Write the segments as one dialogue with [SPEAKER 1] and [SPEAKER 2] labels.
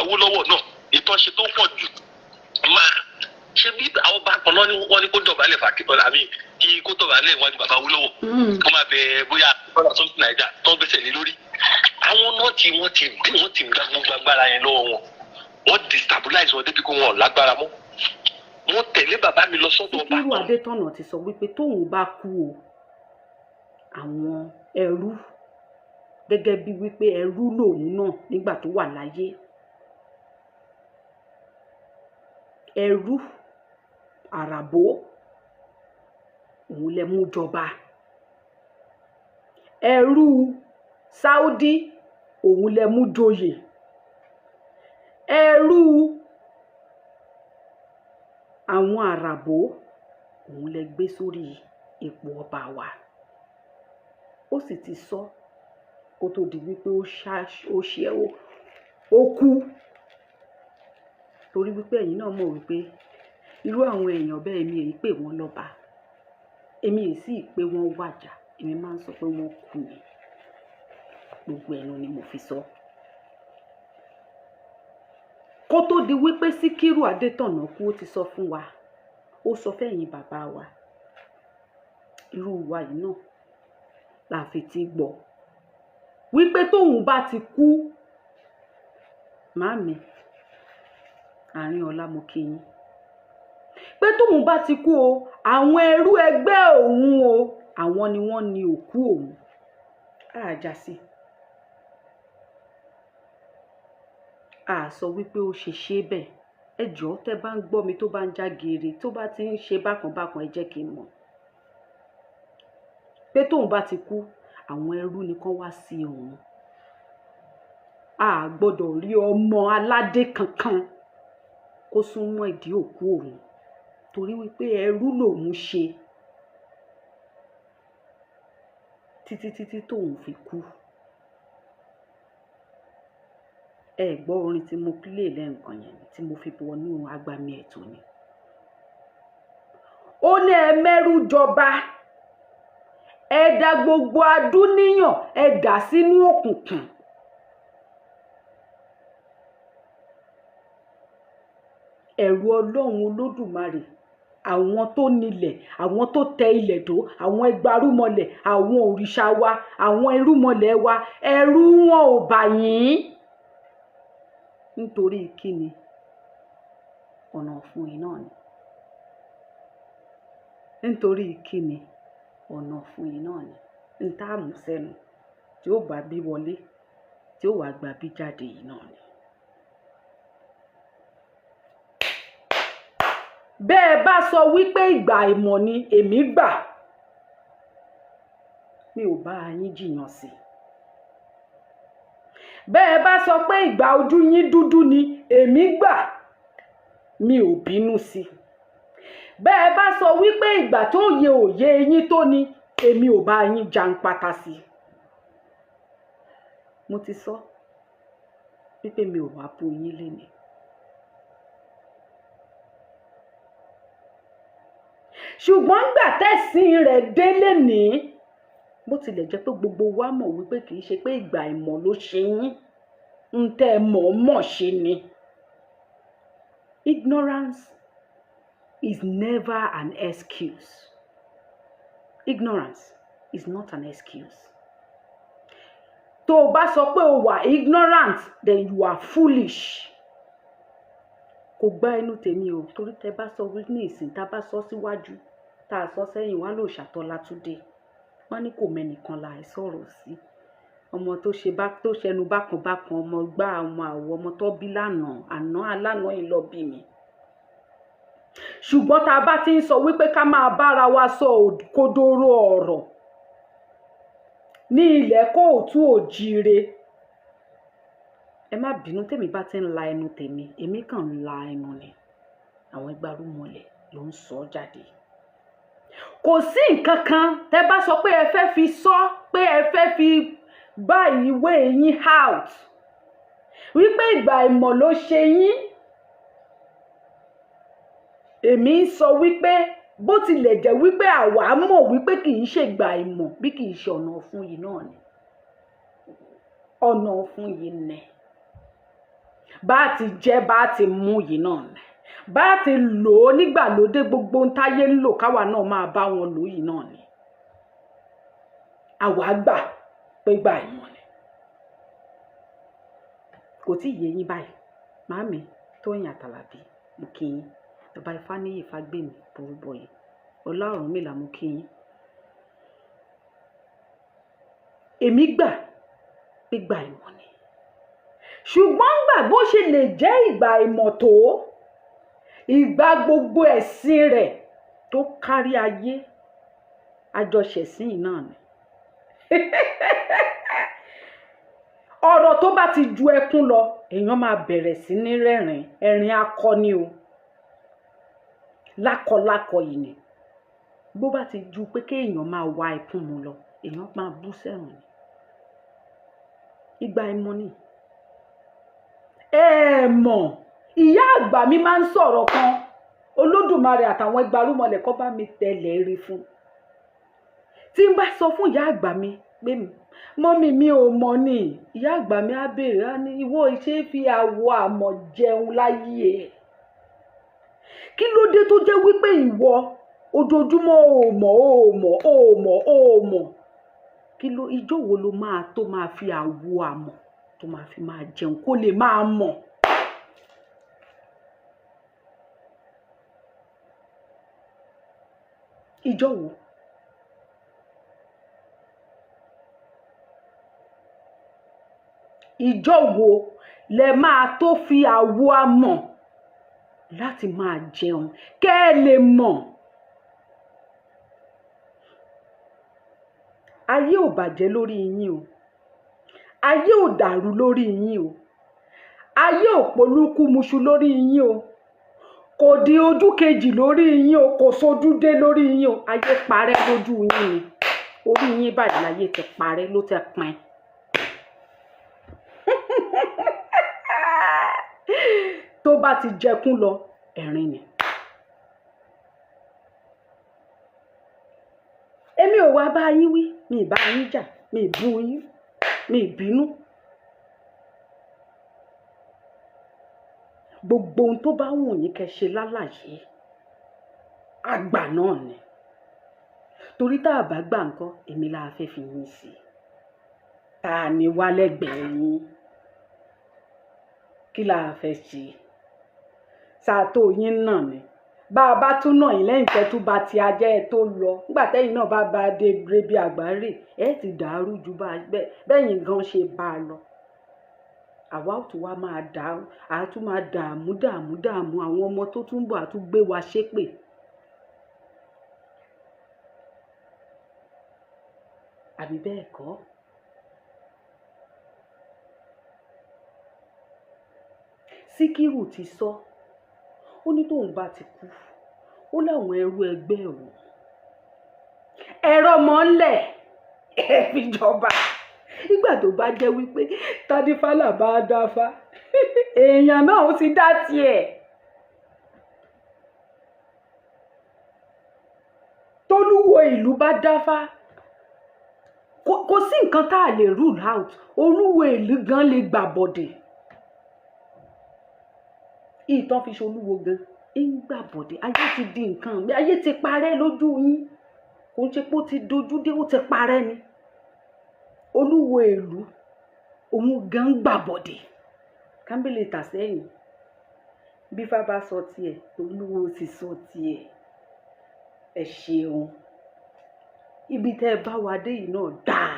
[SPEAKER 1] Awólọ́wọ̀ náà, ìtàn ṣe tó pọ̀ jù máa ṣe bí àwọn bá kan náà ni wọ́n ní kó dọ̀bálẹ̀ fàkítọ́lá mi, kí kó dọ̀bálẹ̀ wọn ni bàbá Awólọ́wọ̀ kó máa bẹ bóyá something like that tó ń gbèsè lé lórí. Àwọn náà tí wọ́n ti gba gbogbo agbára yẹn lọ́wọ́ wọn, wọ́n destabilize wọn débi kó wọn ò lágbára mọ́. Wọ́n tẹ̀lé bàbá mi lọ sọ́dọ̀ ọba
[SPEAKER 2] Síkírù
[SPEAKER 1] kan.
[SPEAKER 2] Adétọ̀nà ti sọ wípé tóun bá kú o, àwọn ẹrú, gẹ́gẹ́ bí wípé ẹrú lòun náà nígbà tó wà láyé, ẹrú àràbó òun lẹ mú jọba, ẹrú Sáúdí òun lẹ mú joyè, ẹrú àwọn àràbó òun lẹ gbé sórí ipò ọba wa. Ó sì ti sọ kó tó di wípé ó ṣe ó kú, torí wípé ẹ̀yin náà mọ̀ wípé irú àwọn èèyàn bẹ́ẹ̀ mi èyí pé wọ́n lọ́ba, èmi èyí sì pé wọ́n wàjà, èmi máa ń sọ pé wọ́n kú ni, gbogbo ẹnu ni mo fi sọ. Kó tó di wípé Síkírù Adétọ̀nà kú, ó ti sọ fún wa, ó sọ fẹ́yìn bàbá wa, irú wa yìí náà la fi ti gbọ́ wípé tóun bá ti kú. Màámi àárín ọlá, mo kí yín pé tóun bá ti kú o, àwọn ẹrú ẹgbẹ́ òun o, àwọn ni wọ́n ní òkú òun. Àjà sí a sọ wípé ó ṣe ṣe bẹ́ẹ̀. Ẹ jọ̀ọ́, tẹ́ bá ń gbọ́ mi tó bá ń já geere, tó bá ti ń ṣe bákan bákan, ẹ jẹ́ kí n mọ̀ pé tóun bá ti kú, àwọn ẹrú nìkan wá sí òun. A gbọ́dọ̀ rí ọmọ aládé kankan kó súnmọ́ ìdí òkú òun, torí wípé ẹrú lòun ṣe títí títí tóun fi kú. Ẹ gbọ́ orin tí mo play lẹ́ǹkan yẹn tí mo fi wọnú agbami ètò ni. Ó ní ẹ mẹ́rú jọba, ẹ dà gbogbo adúníyàn, ẹ dà sínú òkùnkùn. Ẹ̀rù Ọlọ́run Olódùmarè, àwọn tó nílẹ̀, àwọn tó tẹ ilẹ̀ dó, àwọn ẹgbàrúmọlẹ̀, àwọn òrìṣà wa, àwọn irúmọlẹ̀ wa, ẹ̀rù wọn ò bà yín. Nítorí kíni? Ọ̀nà ọ̀fun yìí náà ni. Nítorí kíni? Ọ̀nà ọ̀fun yìí náà ni. N tá mú sẹ́nu tí ó bá bí wọlé, tí ó wá gba bí jáde yìí náà ni. Bẹ́ẹ̀ bá sọ wípé ìgbà ìmọ̀ ni èmi gbà, mi ò bá yín jiyàn sí. Bẹ́ẹ̀ bá sọ pé ìgbà ojú yín dúdú ni èmi gbà, mi ò bínú sí. Bẹ́ẹ̀ bá sọ wípé ìgbà tó yẹ òye yín tó ni, èmi ò bá yín jàǹpátá sí. Mo ti sọ wípé mi ò wá bú yín lénìí. Ṣùgbọ́n gbà tẹ̀sìn rẹ̀ délé ní, bó tilẹ̀ jẹ́ pé gbogbo wa mọ̀ wípé kì í ṣe pé ìgbà ìmọ̀ ló ṣe yín, ń tẹ́ ẹ mọ̀ mọ̀ ṣe ni. Ignorance is never an excuse. Ignorance is not an excuse. Tó o bá sọ pé o wà ignorant, then you are foolish. Kò gbá inú tèmi o, torí tẹ bá sọ ní ìsìn, tá a bá sọ síwájú, tá a sọ sẹ́yìn, wọ́n á lò ṣàtọ́látúndé. Wọ́n ní kò mẹ́nìkan là í sọ̀rọ̀ sí. Ọmọ tó ṣe bá tó ṣẹnu bákan bákan, ọmọ gbá ọmọ àwọ̀, ọmọ tó bí lánàá, àná alánà yìí lọ bí mi. Ṣùgbọ́n tá a bá ti ń sọ wípé ká máa bára wa sọ òkodoro ọ̀rọ̀ ní ilẹ̀ kóòtù òjíire, ẹ má bínú, tèmi bá ti ń la ẹnu tèmi, èmi kàn ń la ẹnu ni, àwọn ẹgbàrúmọlẹ̀ ló ń sọ jáde. Kò sí nǹkan kan tẹ́ bá sọ pé ẹ fẹ́ fi sọ pé ẹ fẹ́ fi bá ìwé yín out wípé ìgbà ìmọ̀ ló ṣe yín. Èmi ń sọ wípé bó tilẹ̀ jẹ́ wípé àwa mọ̀ wípé kì í ṣègbà ìmọ̀, bí kì í ṣe ọ̀nà ọ̀fun yìí náà ni, ọ̀nà ọ̀fun yìí nẹ̀. Bá a ti jẹ́, bá a ti mú yìí náà ni, bá a ti lò ó nígbàlódé, gbogbo ohun táyé ń lò káwa náà máa bá wọn lò yìí náà ni. Àwa gbà pé gbà ìmọ̀ ni. Kò tí ì yé yín báyìí. Màámi Tóyìn Àtàlàbí, mo kí yín. Bàbá Ifáníyì Fágbèmí Burúbọyè, Ọlá Ọ̀rúnmìlà, mo kí yín. Èmi gbà pé gbà ìmọ̀ ni, ṣùgbọ́n gbà bó ṣe lè jẹ́ ìgbà ìmọ̀ tó, ìgbà gbogbo ẹ̀sìn rẹ̀ tó kárí ayé, àjọṣẹ̀sìn yìí náà ni. Ọ̀rọ̀ tó bá ti ju ẹkún lọ, èèyàn máa bẹ̀rẹ̀ sí ní rẹ́rìn-ín, ẹ̀rín akọni o, lákọlákọ yìí ni. Bó bá ti ju pé kéèyàn máa wa ẹkún mu lọ, èèyàn máa bú sẹ́rìn ni. Ìgbà ìmọ̀ ni. Ẹ mọ̀, ìyá àgbà mi máa ń sọ̀rọ̀ kan, Olódùmarè àtàwọn ẹgbàrúmọlẹ̀ kọ́ bá mi tẹ̀lé rí fún. Tí n bá sọ fún ìyá àgbà mi pé mọ́mì mi ò mọ̀ ni, ìyá àgbà mi á béèrè, á ní ìwọ ìṣe fi àwọ̀ àmọ̀ jẹun láyé ẹ̀. Kí ló dé tó jẹ́ wípé ìwọ ojoojúmọ́ ò mọ̀, ò mọ̀, ò mọ̀, ò mọ̀? Kí ló, ijó wo ló máa tó máa fi àwọ̀ àmọ̀ tó máa fi máa jẹun kó lè máa mọ̀? Ijó wo? Ijó wo lẹ máa tó fi àwọ̀ àmọ̀ láti máa jẹun kẹ́ ẹ lè mọ̀? Ayé ò bàjẹ́ lórí yín o, ayé ò dàrú lórí yín o, ayé ò polúkúmuṣu lórí yín o, kò di ojú kejì lórí yín o, kò sojú dé lórí yín o. Ayé parẹ́ lójú yín ni, orí yín báyìí láyé ti parẹ́ ló ti pin. Tó bá ti jẹkún lọ, ẹ̀rín ni. Èmi ò wá bá yín wí, mi ì bá yín jà, mi ì bú yín, mi ì bínú. Gbogbo ohun tó bá wù yín kẹ́ ṣe lálàyé, àgbà náà ni. Torí tá a bá gbà ńkọ́, èmi la fẹ́ fi yín sí. Ta ni wá lẹ́gbẹ̀ẹ́ yín? Kí la fẹ́ ṣe? Ṣàtò yín náà ni. Bá a bá tún náà yín lẹ́yìn tẹ́ tún bá ti ajẹ́ ẹ tó lọ. Nígbà tẹ́yìn náà bá ba dé rebi àgbáre, ẹ ti dàrú ju bá bẹ́yìn gan ṣe bá a lọ. Àwa ò tún wá máa dà, a tún máa dààmú dààmú dààmú àwọn ọmọ tó tún bọ̀, a tún gbé wa ṣépè. Àbí bẹ́ẹ̀ kọ́? Síkírù ti sọ, ó ní tóun bá ti kú, ó láwọn ẹrú ẹgbẹ́ òun. Ẹ̀rọ mọ́ ńlẹ̀, ẹ fi jọba. Nígbà tó bá jẹ́ wípé Tádífálà bá dáfá, èèyàn náà ó ti dá tiẹ̀. Tolúwo ìlú bá dáfá, kò sí nǹkan tá a lè rule out. Olúwo ìlú gan lè gbà bọ̀dẹ̀. Ìtàn fi ṣe olúwo gan ń gbà bọ̀dẹ̀. Ayé ti di nǹkan, ayé ti parẹ́ lójú yín. Kò ń ṣe pé ó ti dojú dé, ó ti parẹ́ ni. Olúwo ìlú òun gan gbà bọ̀dẹ̀. Kámbélé tà sẹ́yìn. Bí Ifá bá sọ tiẹ̀, olúwo sì sọ tiẹ̀. Ẹ ṣeun. Ibi tẹ́ ẹ bá wa dé yìí náà dáa.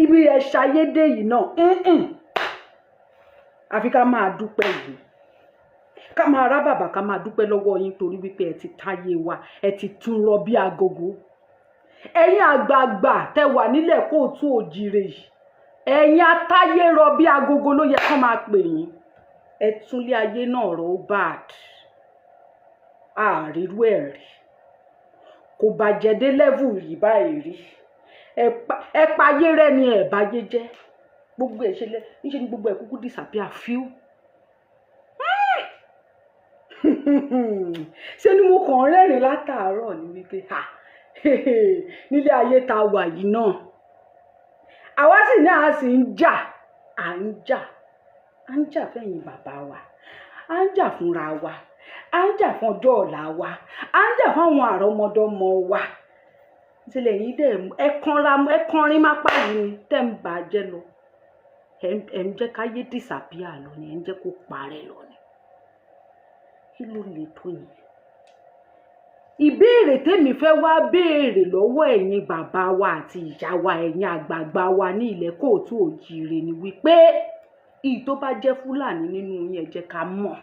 [SPEAKER 2] Ibi ẹ ṣayé dé yìí náà, àfi ká máa dúpẹ́ yìí. Ká máa rá bàbà, ká máa dúpẹ́ lọ́wọ́ yín torí wípé ẹ ti táyé wa, ẹ ti tún rọ bí agogo. Ẹ̀yin àgbààgbà tẹ́ wà nílẹ̀ kóòtù òjìrè yìí, ẹ̀yin atáyé rọ bí agogo ló yẹ kán máa pè yín. Ẹ túnlé ayé náà rọ, ó bad. Àrírú ẹ̀ rí. Kò bàjẹ́ dé level yìí báyìí rí. Ẹ payé rẹ́ ni ẹ báyé jẹ́. Gbogbo ẹ̀ ṣe lẹ́, níṣe ni gbogbo ẹ̀ kúkú disappear fíú. Ṣé ni mo kàn ń rẹ́rìn látàárọ̀ ni wípé ha nílé ayé ta wà yìí náà. Àwa sì ní a sì ń jà, à ń jà, À ń jà fẹ́yìn bàbá wa, à ń jà fúnra wa, à ń jà fún ọjọ́ ọ̀la wa, à ń jà fáwọn àrọ́mọdọ́mọ wa. Tilẹ̀ yín dẹ̀ ẹ kanra, ẹ kanrin má pààyàn ni tẹ́ ń bà á jẹ́ lọ. Ẹ ń jẹ́ káyé disappear lọ ni, ẹ ń jẹ́ kó parẹ́ lọ ni. Kí ló lè tó yẹn? Ìbéèrè tèmi fẹ́ wá béèrè lọ́wọ́ ẹ̀yin bàbá wa àti ìyá wa, ẹ̀yin àgbààgbà wa ní ilẹ̀ kóòtù òjìire ni wípé ìyí tó bá jẹ́ Fúlàní nínú yín, ẹ jẹ́ ká mọ̀.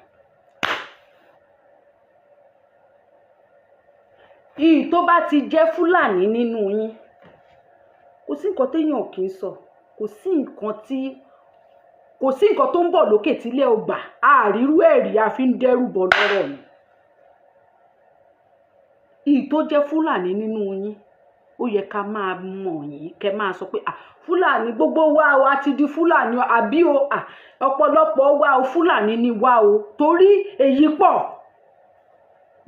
[SPEAKER 2] Ìyí tó bá ti jẹ́ Fúlàní nínú yín, kò sí nǹkan téèyàn kì í sọ, kò sí nǹkan tó ń bọ̀ lókè tílẹ̀ ò gbà, àrírú ẹ̀rí a fi ń dẹ́rù bọ lọ́rọ̀ ni. Ìyí tó jẹ́ Fúlàní nínú yín, ó yẹ ká máa mọ̀ yín, kẹ́ máa sọ pé à Fúlàní gbogbo wa o, a ti di Fúlàní o, àbí o, à ọ̀pọ̀lọpọ̀ wa o, Fúlàní ni wa o, torí èyí pọ̀.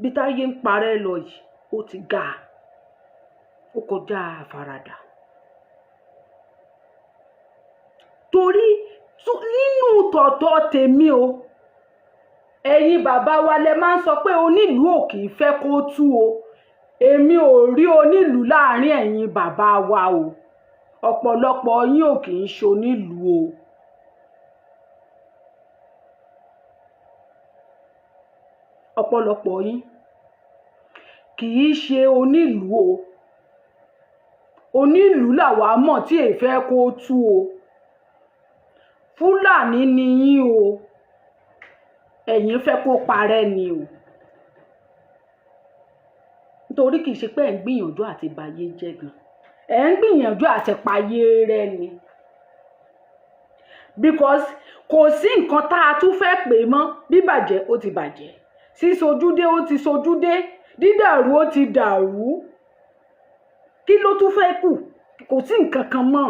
[SPEAKER 2] Bí táyé ń parẹ́ lọ yìí, ó ti ga, ó kọjá àfaradà. Torí nínú tọ̀tọ̀ tèmi o, ẹ̀yin bàbá wa lẹ máa ń sọ pé onílùú ò kì í fẹ́ kó tú o. Èmi ò rí onílùú láàrin ẹ̀yin bàbá wa o. Ọ̀pọ̀lọpọ̀ yín ò kì í ṣonílùú o. Ọ̀pọ̀lọpọ̀ yín kì í ṣe onílùú o. Onílùú làwa mọ̀ tí èé fẹ́ kó tú o. Fúlàní ni yín o. Ẹ̀yin fẹ́ kó parẹ́ ni o. Nítorí kì í ṣe pé ẹ̀ ń gbìyànjú àti bayé jẹ́ gan. Ẹ̀ ń gbìyànjú àti payé rẹ́ ni. Because kò sí nǹkan tá a tún fẹ́ pè mọ́. Bíbàjẹ́ ó ti bàjẹ́. Sísojúdé ó ti sojúdé. Dídàrú ó ti dàrú. Kí ló tún fẹ́ kù? Kò sí nǹkan kan mọ́.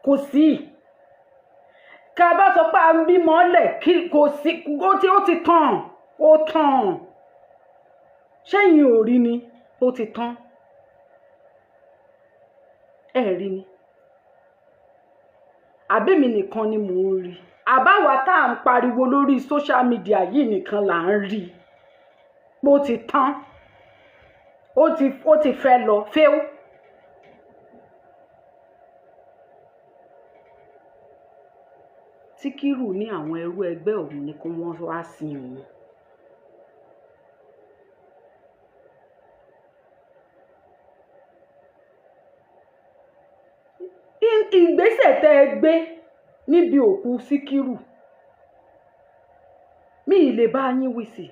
[SPEAKER 2] Kò sí. Ká bá sọ pé a ń bímọ lẹ̀, kí kò sí, ó ti tàn, ó tàn. Ṣẹ́yìn ò rí ni, ó ti tán. Ẹ rí ni. Àbí mi nìkan ni mò ń rí? Àbáwá tá à ń pariwo lórí social media yìí nìkan là ń rí. Ó ti tán. Ó ti fẹ́ lọ fẹ́ẹ́. Síkírù ní àwọn ẹrú ẹgbẹ́ òun ni kí wọ́n wá sin òun. Ìgbésẹ̀ tẹ́ ẹ gbé níbi òkú Síkírù, mi ì lè bá yín wí sí.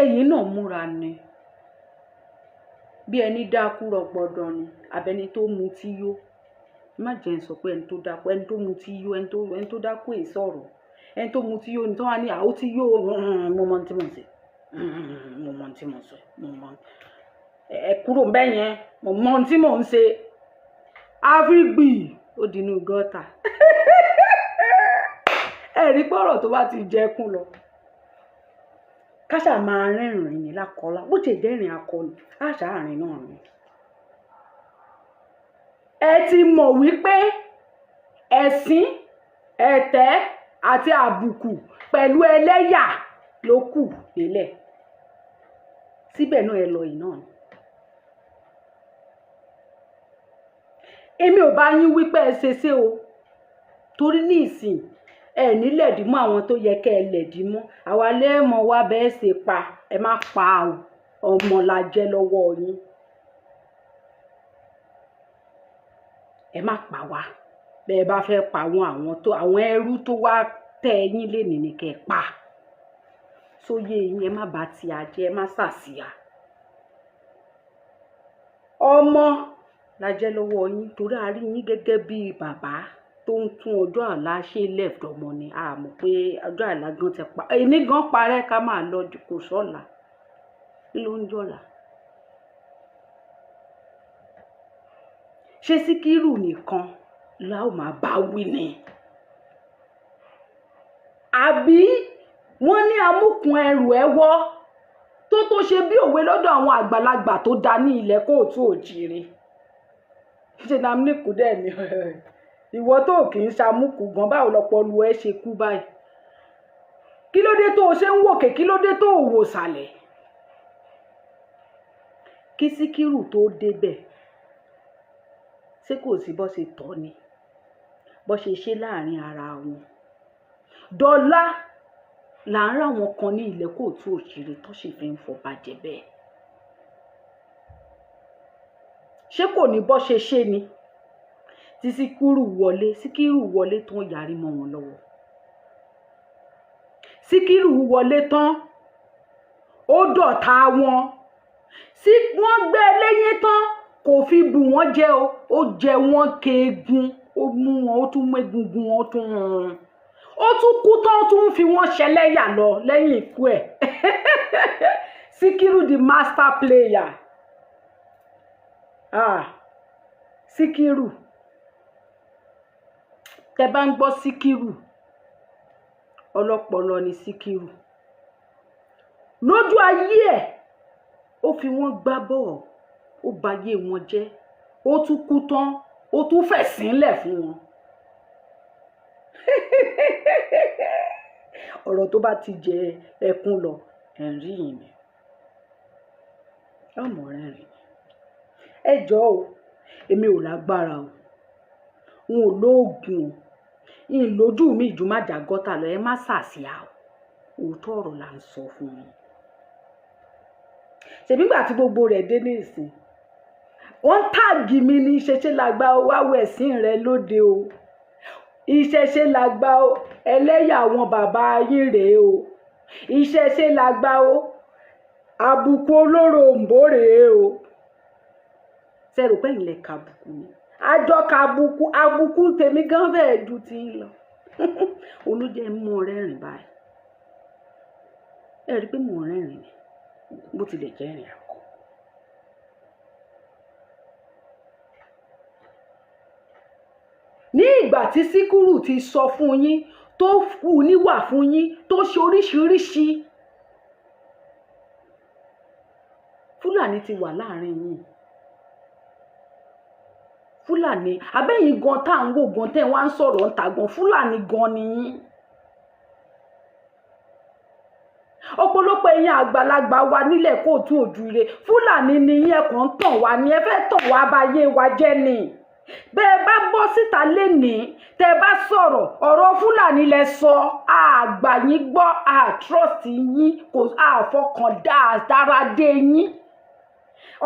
[SPEAKER 2] Ẹ̀yin náà múra ni. Bí ẹni dákú rọgbọdọ ni, àbẹ́ni tó mutí yó. Má jẹ́ ń sọ pé ẹni tó dákú, ẹni tó mutí yó, ẹni tó dákú èé sọ̀rọ̀. Ẹni tó mutí yó ni tó wá ní, à ó ti yó, mo mọ ohun tí mò ń ṣe. Mo mọ ohun tí mò ń sọ, mo mọ. Ẹ kúrò ńbẹ̀ yẹn, mo mọ ohun tí mò ń ṣe. A fi gbì, ó di inú gọ́tà. Ẹ rí pé ọ̀rọ̀ tó bá ti jẹkún lọ. Ká ṣà máa rẹ́rìn-ín ní lákọlá. Bó ti jẹ́ ìrìn akọni, á ṣàárín náà ni. Ẹ ti mọ̀ wípé ẹ̀sín, ẹ̀tẹ́ àti àbùkù pẹ̀lú ẹlẹ́yà ló kù délẹ̀. Síbẹ̀ náà ẹ lọ yìí náà ni. Èmi ò bá yín wí pé ẹ ṣe ṣé o. Torí ní ìsìn, ẹ ní lẹ̀dí mọ́ àwọn tó yẹ kẹ́ ẹ lẹ̀dí mọ́. Àwa lẹ́mọ̀ wá bẹ́ẹ̀ ṣe pa, ẹ má pa o. Ọmọ la jẹ́ lọ́wọ́ yín. Ẹ má pa wá. Bẹ́ ẹ bá fẹ́ pa wọ́n, àwọn ẹrú tó wá tẹ́ ẹ yín lénìí ni kẹ́ ẹ pa. Sóyé yín, ẹ má bá ti a jẹ́, ẹ má ṣàṣìyà. Ọmọ la jẹ́ lọ́wọ́ yín torí a rí yín gẹ́gẹ́ bí bàbá tó ń tún ọjọ́ àlá ṣe left ọmọ ni. A mọ̀ pé ọjọ́ àlá gan ti pa. Ẹni gan parẹ́ ká máa lọ kò sọ́la. Kí ló ń jọ́la? Ṣé Síkírù nìkan la ó máa bá wí ni? Àbí wọ́n ní amúkùn ẹrù ẹ wọ́ tó ṣe bí òwe lọ́dọ̀ àwọn àgbàlagbà tó dá ní ilẹ̀ kóòtù òjìire. Ṣé Nnamdi dẹ̀ ni? Ìwọ tó kì í ṣamúkù gan, báwo lọpọlọ ẹ ṣe kú báyìí? Kí ló dé tó o ṣe ń wòkè? Kí ló dé tó o wò sàlẹ̀? Kí Síkírù tó débẹ̀, ṣé kò sí bó ṣe tọ́ ni, bó ṣe ṣe láàrin ara wọn? Dọ́là là ń ráwọn kan ní ilẹ̀ kóòtù òṣèré tó sì fi ń fọba jẹ bẹ́ẹ̀. Ṣé kò ní bó ṣe ṣe ni? Tí Síkírù wọlé, Síkírù wọlé tán, yarí mọ́ wọn lọ́wọ́. Síkírù wọlé tán, ó dọ̀tá wọn. Sí wọ́n gbé lẹ́yìn tán, kò fi bù wọ́n jẹ o, ó jẹ wọ́n keegun, ó mú wọn, ó tún mú egungun wọn, ó tún rún, ó tún kú tán, ó tún fi wọ́n ṣẹlẹ́yà lọ lẹ́yìn ikú ẹ̀. Síkírù the master player. Ah, Síkírù, tẹ bá ń gbọ́ Síkírù, ọlọ́pọlọ ni Síkírù. Lójú ayé ẹ̀, ó fi wọ́n gbá bọ́ọ̀, ó bayé wọn jẹ́, ó tún kú tán, ó tún fẹ̀sín lẹ̀ fún wọn. Ọ̀rọ̀ tó bá ti jẹ ẹkún lọ, ẹ̀rín yìí ni ọmọ rẹ́rìn. Ẹ jọ̀ọ́ o, èmi ò lágbára o, n ò lóògùn o, n lójú mi ìjú má jà gọ́tà lọ, ẹ má ṣàṣìá o. Òótọ́ ọ̀rọ̀ là ń sọ fún yín. Ṣèbí ìgbà tí gbogbo rẹ̀ dé ní ìsìn, wọ́n tag mi ní ìṣẹ̀ṣe làgbà o, wá wo ẹ̀sìn rẹ lóde o, ìṣẹ̀ṣe làgbà o, ẹlẹ́yà àwọn bàbá yín rèé o, ìṣẹ̀ṣe làgbà o, àbùkù olóró òǹbó rèé o. Ṣé ẹ rò pé ìlẹ̀ kàbùkù ni? Àjọ kàbùkù, àbùkù tèmi gan fẹ́ẹ́ ju ti ń lọ. Olójẹ́ mú ọ rẹ́rìn báyìí. Ẹ rí i pé mò ń rẹ́rìn ni, bó tilẹ̀ jẹ́ ìrìn àkọ́. Ní ìgbà tí Síkírù ti sọ fún yín, tó kú níwà fún yín, tó ṣe oríṣiríṣi, Fúlàní ti wà láàrin yín. Fúlàní abẹ́yìn gan tá à ń wò gan tẹ́ wá ń sọ̀rọ̀ ń ta gan, Fúlàní gan ni yín. Ọ̀pọ̀lọpọ̀ ẹ̀yin àgbàlagbà wa nílẹ̀ kóòtù òjúire, Fúlàní ni yín, ẹ kàn ń tàn wá ni, ẹ fẹ́ tàn wá báyé wa jẹ́ ni. Bẹ́ẹ̀ bá bọ́ síta lénìí, tẹ́ bá sọ̀rọ̀, ọ̀rọ̀ Fúlàní lẹ sọ, àgbà yín gbọ́, à trust yín, kò àfọkàn dára dé yín.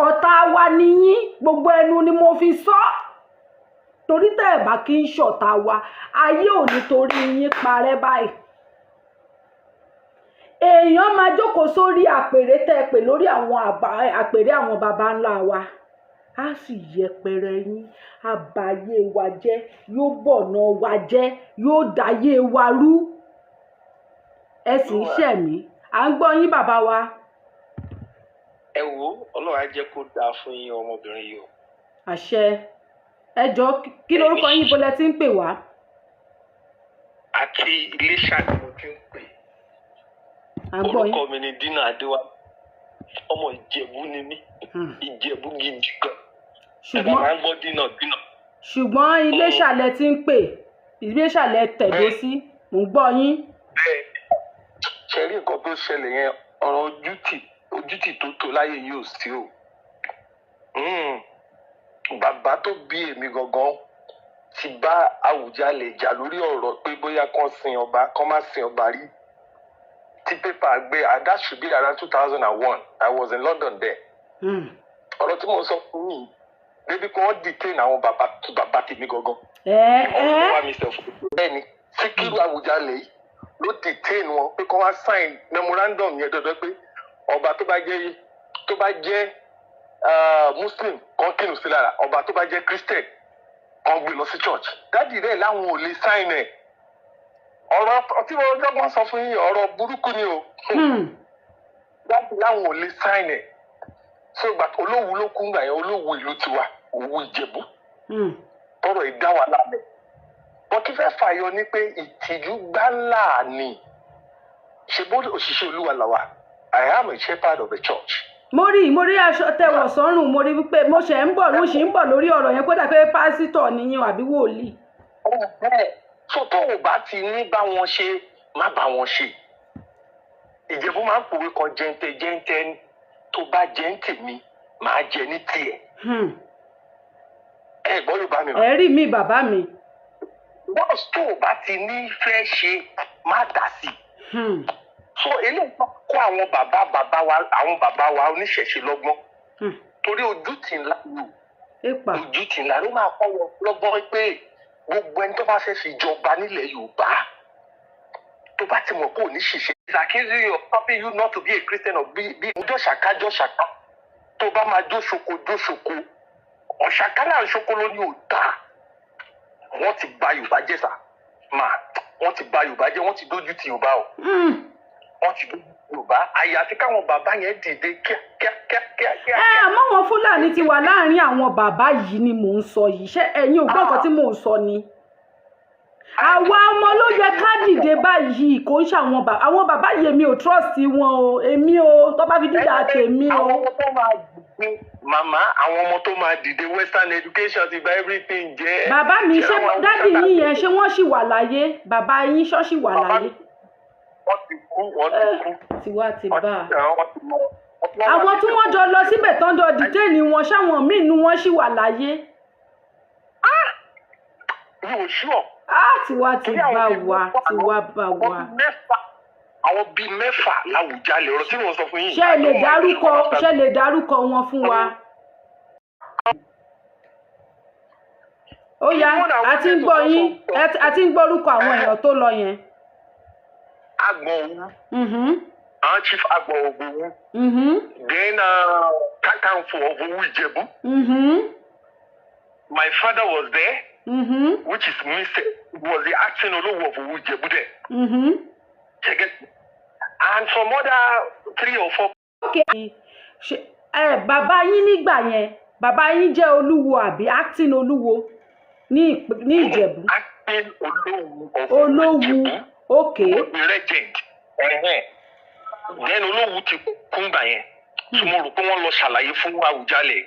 [SPEAKER 2] Ọ̀tá wa ni yín, gbogbo ẹnu ni mo fi sọ. Torí tẹ́ ẹ̀ bá kí ń ṣọ̀tá wa, ayé ò ní torí yín parẹ́ báyìí. Èèyàn máa jókòó sórí àpèrè tẹ́ ẹ pè lórí àwọn àpèrè àwọn baba ńlá wa, á sì yẹpẹrẹ yín, á bayé wa jẹ́, yóò bọ̀nà wa jẹ́, yóò dayé wa rú. Ẹ sì ń ṣẹ̀mí, à ń gbọ́ yín bàbá wa.
[SPEAKER 1] Ẹ wo, Ọlọ́run á jẹ́ kó dáa fún yín ọmọbìnrin yìí o.
[SPEAKER 2] Àṣẹ. Ẹ jọ, kí lorúkọ yín, bó lẹ ti ń pè wá?
[SPEAKER 1] Àti Iléṣà ni mo ti ń pè.
[SPEAKER 2] À ń gbọ́ yín.
[SPEAKER 1] Orúkọ mi ni Dínà Adéwálé, ọmọ Ìjẹ̀bú ni mí, Ìjẹ̀bú gidi gan. Ẹ bá máa ń gbọ́ Dínà Dínà.
[SPEAKER 2] Ṣùgbọ́n Iléṣà lẹ ti ń pè, Iléṣà lẹ tẹ̀dó sí, mò ń gbọ́ yín.
[SPEAKER 1] Bẹ́ẹ̀, ṣe rí nǹkan tó ṣẹlẹ̀ yẹn, ọ̀rọ̀ ojútì tó tó láyé yìí ò sí o. Bàbá tó bí èmi gangan ti bá Àwùjalẹ̀ jà lórí ọ̀rọ̀ pé bóyá kán sin ọba, kán má sin ọba rí. Tí pépà gbé, and that should be around 2001. I was in London there. Ọ̀rọ̀ tí mo sọ fún yìí, débi kí wọ́n detain àwọn bàbá tèmi gangan. Bẹ́ẹ̀ni, Síkírù Àwùjalẹ̀ yìí ló detain wọn pé kí wọ́n sign memorandum yẹn dandan pé ọba tó bá jẹ́ Muslim kan kírun sí lára, ọba tó bá jẹ́ Christian kan gbé lọ sí church. Dádì rẹ̀ láwọn ò lè sign ẹ̀. Ọ̀rọ̀ tí mo dọ́gbọ́n sọ fún yín, ọ̀rọ̀ burúkú ni o. Dádì láwọn ò lè sign ẹ̀. So ìgbà Olówu ló kú ngbà yẹn, Olówu ìlú tiwa, Òwu Ìjẹ̀bú. Tọrọ ìdá wa lábẹ́. Wọ́n tún fẹ́ fàyọ ní pé ìtìjú gbálà ni. Ṣé bó òṣìṣẹ́ Olúwa làwà? I am a shepherd of the church.
[SPEAKER 2] Mo rí aṣọ tẹwọ̀ sọ́rùn, mo rí wípé mo ṣe ń bọ̀, mo ṣì ń bọ̀ lórí ọ̀rọ̀ yẹn, kódà pé pásítọ̀ nìyẹn àbí wòlíì.
[SPEAKER 1] Bẹ́ẹ̀, so tó o bá ti ní bá wọn ṣe, má bá wọn ṣe. Ìjẹ̀bú máa ń pòwe kan, jẹ́ńtẹ́ jẹ́ńtẹ́ ni. Tó bá jẹ́ ń tèmi, màá jẹ ní tiẹ̀. Ẹ gbọ́ Yorùbá mi mà?
[SPEAKER 2] Ẹ̀rí mi, bàbá mi.
[SPEAKER 1] Bọ́ọ̀sì, tó o bá ti ní fẹ́ ṣe, má dá sí i. So eléyìí tó kó àwọn bàbá bàbá wa, àwọn bàbá wa oníṣẹ̀ṣe lọ́gbọ́n, torí ojú tì ńlá lò.
[SPEAKER 2] Èpà.
[SPEAKER 1] Ojú tì ńlá ló máa kọ́ wọn lọ́gbọ́n pé gbogbo ẹni tó bá fẹ́ fi jọba nílẹ̀ Yorùbá, tó bá ti mọ̀ kó o ní ṣìṣe, is accusing you of stopping you not to be a Christian or be jó ṣàká, jó ṣàká. Tó bá máa jó ṣoko, jó ṣoko. Ọ̀ṣàká náà ṣoko ló ní ò dáa. Wọ́n ti bà Yorùbá jẹ́ sà máa, wọ́n ti bà Yorùbá jẹ́, wọ́n ti dójú ti Yorùbá o. Wọ́n ti dójú ti Yorùbá, àyàfi káwọn bàbá yẹn dìde kíá kíá kíá kíá kíá.
[SPEAKER 2] Ẹ àmọ́ wọn Fúlàní ti wà láàrin àwọn bàbá yìí ni mò ń sọ yìí. Ṣé ẹ̀yin ò gbọ́ nǹkan tí mò ń sọ ni? Àwa ọmọ ló yẹ ká dìde báyìí, kò ń ṣe àwọn bàbá. Àwọn bàbá yìí, èmi ò trust wọn o, èmi o, tó bá fi dídà tèmi o.
[SPEAKER 1] Àwọn ọmọ tó máa dìde, màmá, àwọn ọmọ tó máa dìde, Western education ti bà everything jẹ́.
[SPEAKER 2] Bàbá mi, ṣé
[SPEAKER 1] àwọn
[SPEAKER 2] daddy yín yẹn, ṣé wọ́n ṣì wà láyé? Bàbá yín ṣọ́ ṣì wà
[SPEAKER 1] Bàbá
[SPEAKER 2] láyé?
[SPEAKER 1] Wọ́n ti kú, wọ́n ti kú.
[SPEAKER 2] Tiwa ti
[SPEAKER 1] Wọ́n
[SPEAKER 2] bá a.
[SPEAKER 1] wọ́n ti lọ.
[SPEAKER 2] Àwọn tí wọ́n jọ lọ síbẹ̀ tán jọ detain wọn, ṣáwọn míì nu wọ́n ṣì wà láyé?
[SPEAKER 1] Mi ò sure.
[SPEAKER 2] Á tiwa ti
[SPEAKER 1] Torí àwọn
[SPEAKER 2] bá
[SPEAKER 1] bíi
[SPEAKER 2] wa
[SPEAKER 1] mẹ́fà
[SPEAKER 2] tiwa bá
[SPEAKER 1] àwọn
[SPEAKER 2] wa.
[SPEAKER 1] bíi mẹ́fà, àwọn bíi mẹ́fà láwùjalè, ọ̀rọ̀ tí mo sọ fún yín.
[SPEAKER 2] Ṣé ẹ lè dárúkọ, ṣé ẹ lè dárúkọ wọn fún wa? Ó yá, a ti ń gbọ́ yín, a ti ń gbọ́ orúkọ àwọn èèyàn tó lọ yẹn.
[SPEAKER 1] Agbọ̀n Òwu, àwọn Chief Agbọ̀n Òwu, then Kakanfò of Òwu Ìjẹ̀bú. My father was there, which is Mr. was the acting Olówu of Òwu Ìjẹ̀bú there. Check it. And some other three or four.
[SPEAKER 2] Ok, ṣe ẹ bàbá yín nígbà yẹn, bàbá yín jẹ́ olúwo àbí acting olúwo ní Ìjẹ̀bú?
[SPEAKER 1] Acting Olówu of Òwu
[SPEAKER 2] Olówu.
[SPEAKER 1] Ìjẹ̀bú. The regent. Then Olówu ti kún gbà yẹn. Tí mo rò pé wọ́n lọ ṣàlàyé fún Àwùjalẹ̀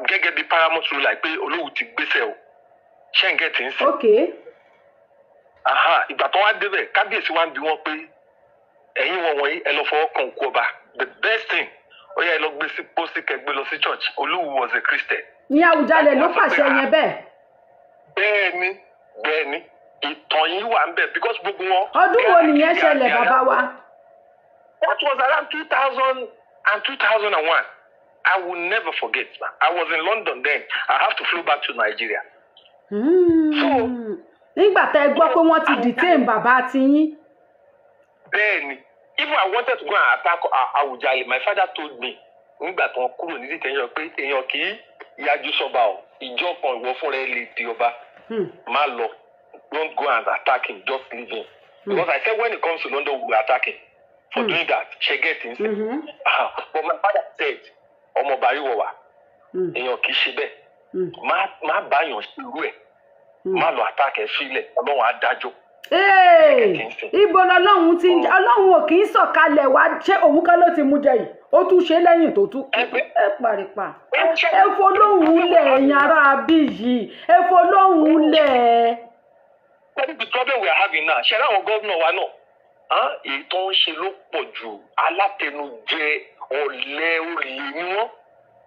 [SPEAKER 1] gẹ́gẹ́ bí paramount ruler pé Olówu ti gbéṣẹ́ o. Ṣé ń get ń sìn?
[SPEAKER 2] Ok.
[SPEAKER 1] Aha, ìgbà tó wá débẹ̀, kábíyèsí wá ń bi wọ́n pé ẹ̀yin wọn wọ̀nyí, ẹ lọ fọwọ́ kan òkú ọba. The best thing, ó yá, ẹ lọ gbé sí pósí, kẹ́ gbé lọ sí church. Olówu was a Christian.
[SPEAKER 2] Ní Àwùjalẹ̀ ló pàṣẹ yẹn bẹ́ẹ̀?
[SPEAKER 1] Bẹ́ẹ̀ni, bẹ́ẹ̀ni, ìtàn yìí wà ń bẹ̀ because gbogbo wọn.
[SPEAKER 2] Ọdún wo nìyẹn ṣẹlẹ̀, bàbá wa?
[SPEAKER 1] That was around 2000 and 2001. I will never forget, ma. I was in London then. I have to flew back to Nigeria.
[SPEAKER 2] Nígbà tẹ́ ẹ gbọ́ pé wọ́n ti detain bàbá tiyín?
[SPEAKER 1] Bẹ́ẹ̀ni, even I wanted to go and attack Awùjalẹ̀. My father told me nígbà tí wọ́n kúrò ní detention pé èèyàn kì í yájú sọ́ba o. Ìjọ kan ìwọ fúnra ẹ lè di ọba. Má lọ. Don't go and attack him. Just leave him. Because I said when he comes to London, we will attack him for doing that. Ṣé get it? Ah, but my father said, ọmọ Bariwo wa, èèyàn kì í ṣe bẹ́ẹ̀. Má báyàn ṣe irú ẹ̀. Má lọ attack ẹ̀, sílẹ̀. Ọlọ́run á dájọ́.
[SPEAKER 2] Ee, ibo lọlọ́run ti ń jẹ́? Ọlọ́run ò kì í sọ̀kalẹ̀ wá. Ṣé òun kan ló ti mú jẹ yìí, ó tún ṣe lẹ́yìn tó tún ẹ pàrìpà. Ẹ fọlọ́hún lẹ̀, ẹ̀yin ará bí yìí, ẹ fọlọ́hún lẹ̀.
[SPEAKER 1] That is the problem we are having now. Ṣé àwọn gómìnà wa náà? Èyí tó ń ṣe ló pọ̀ jù. Alátẹnujẹ, ọ̀lẹ, olè ni wọ́n.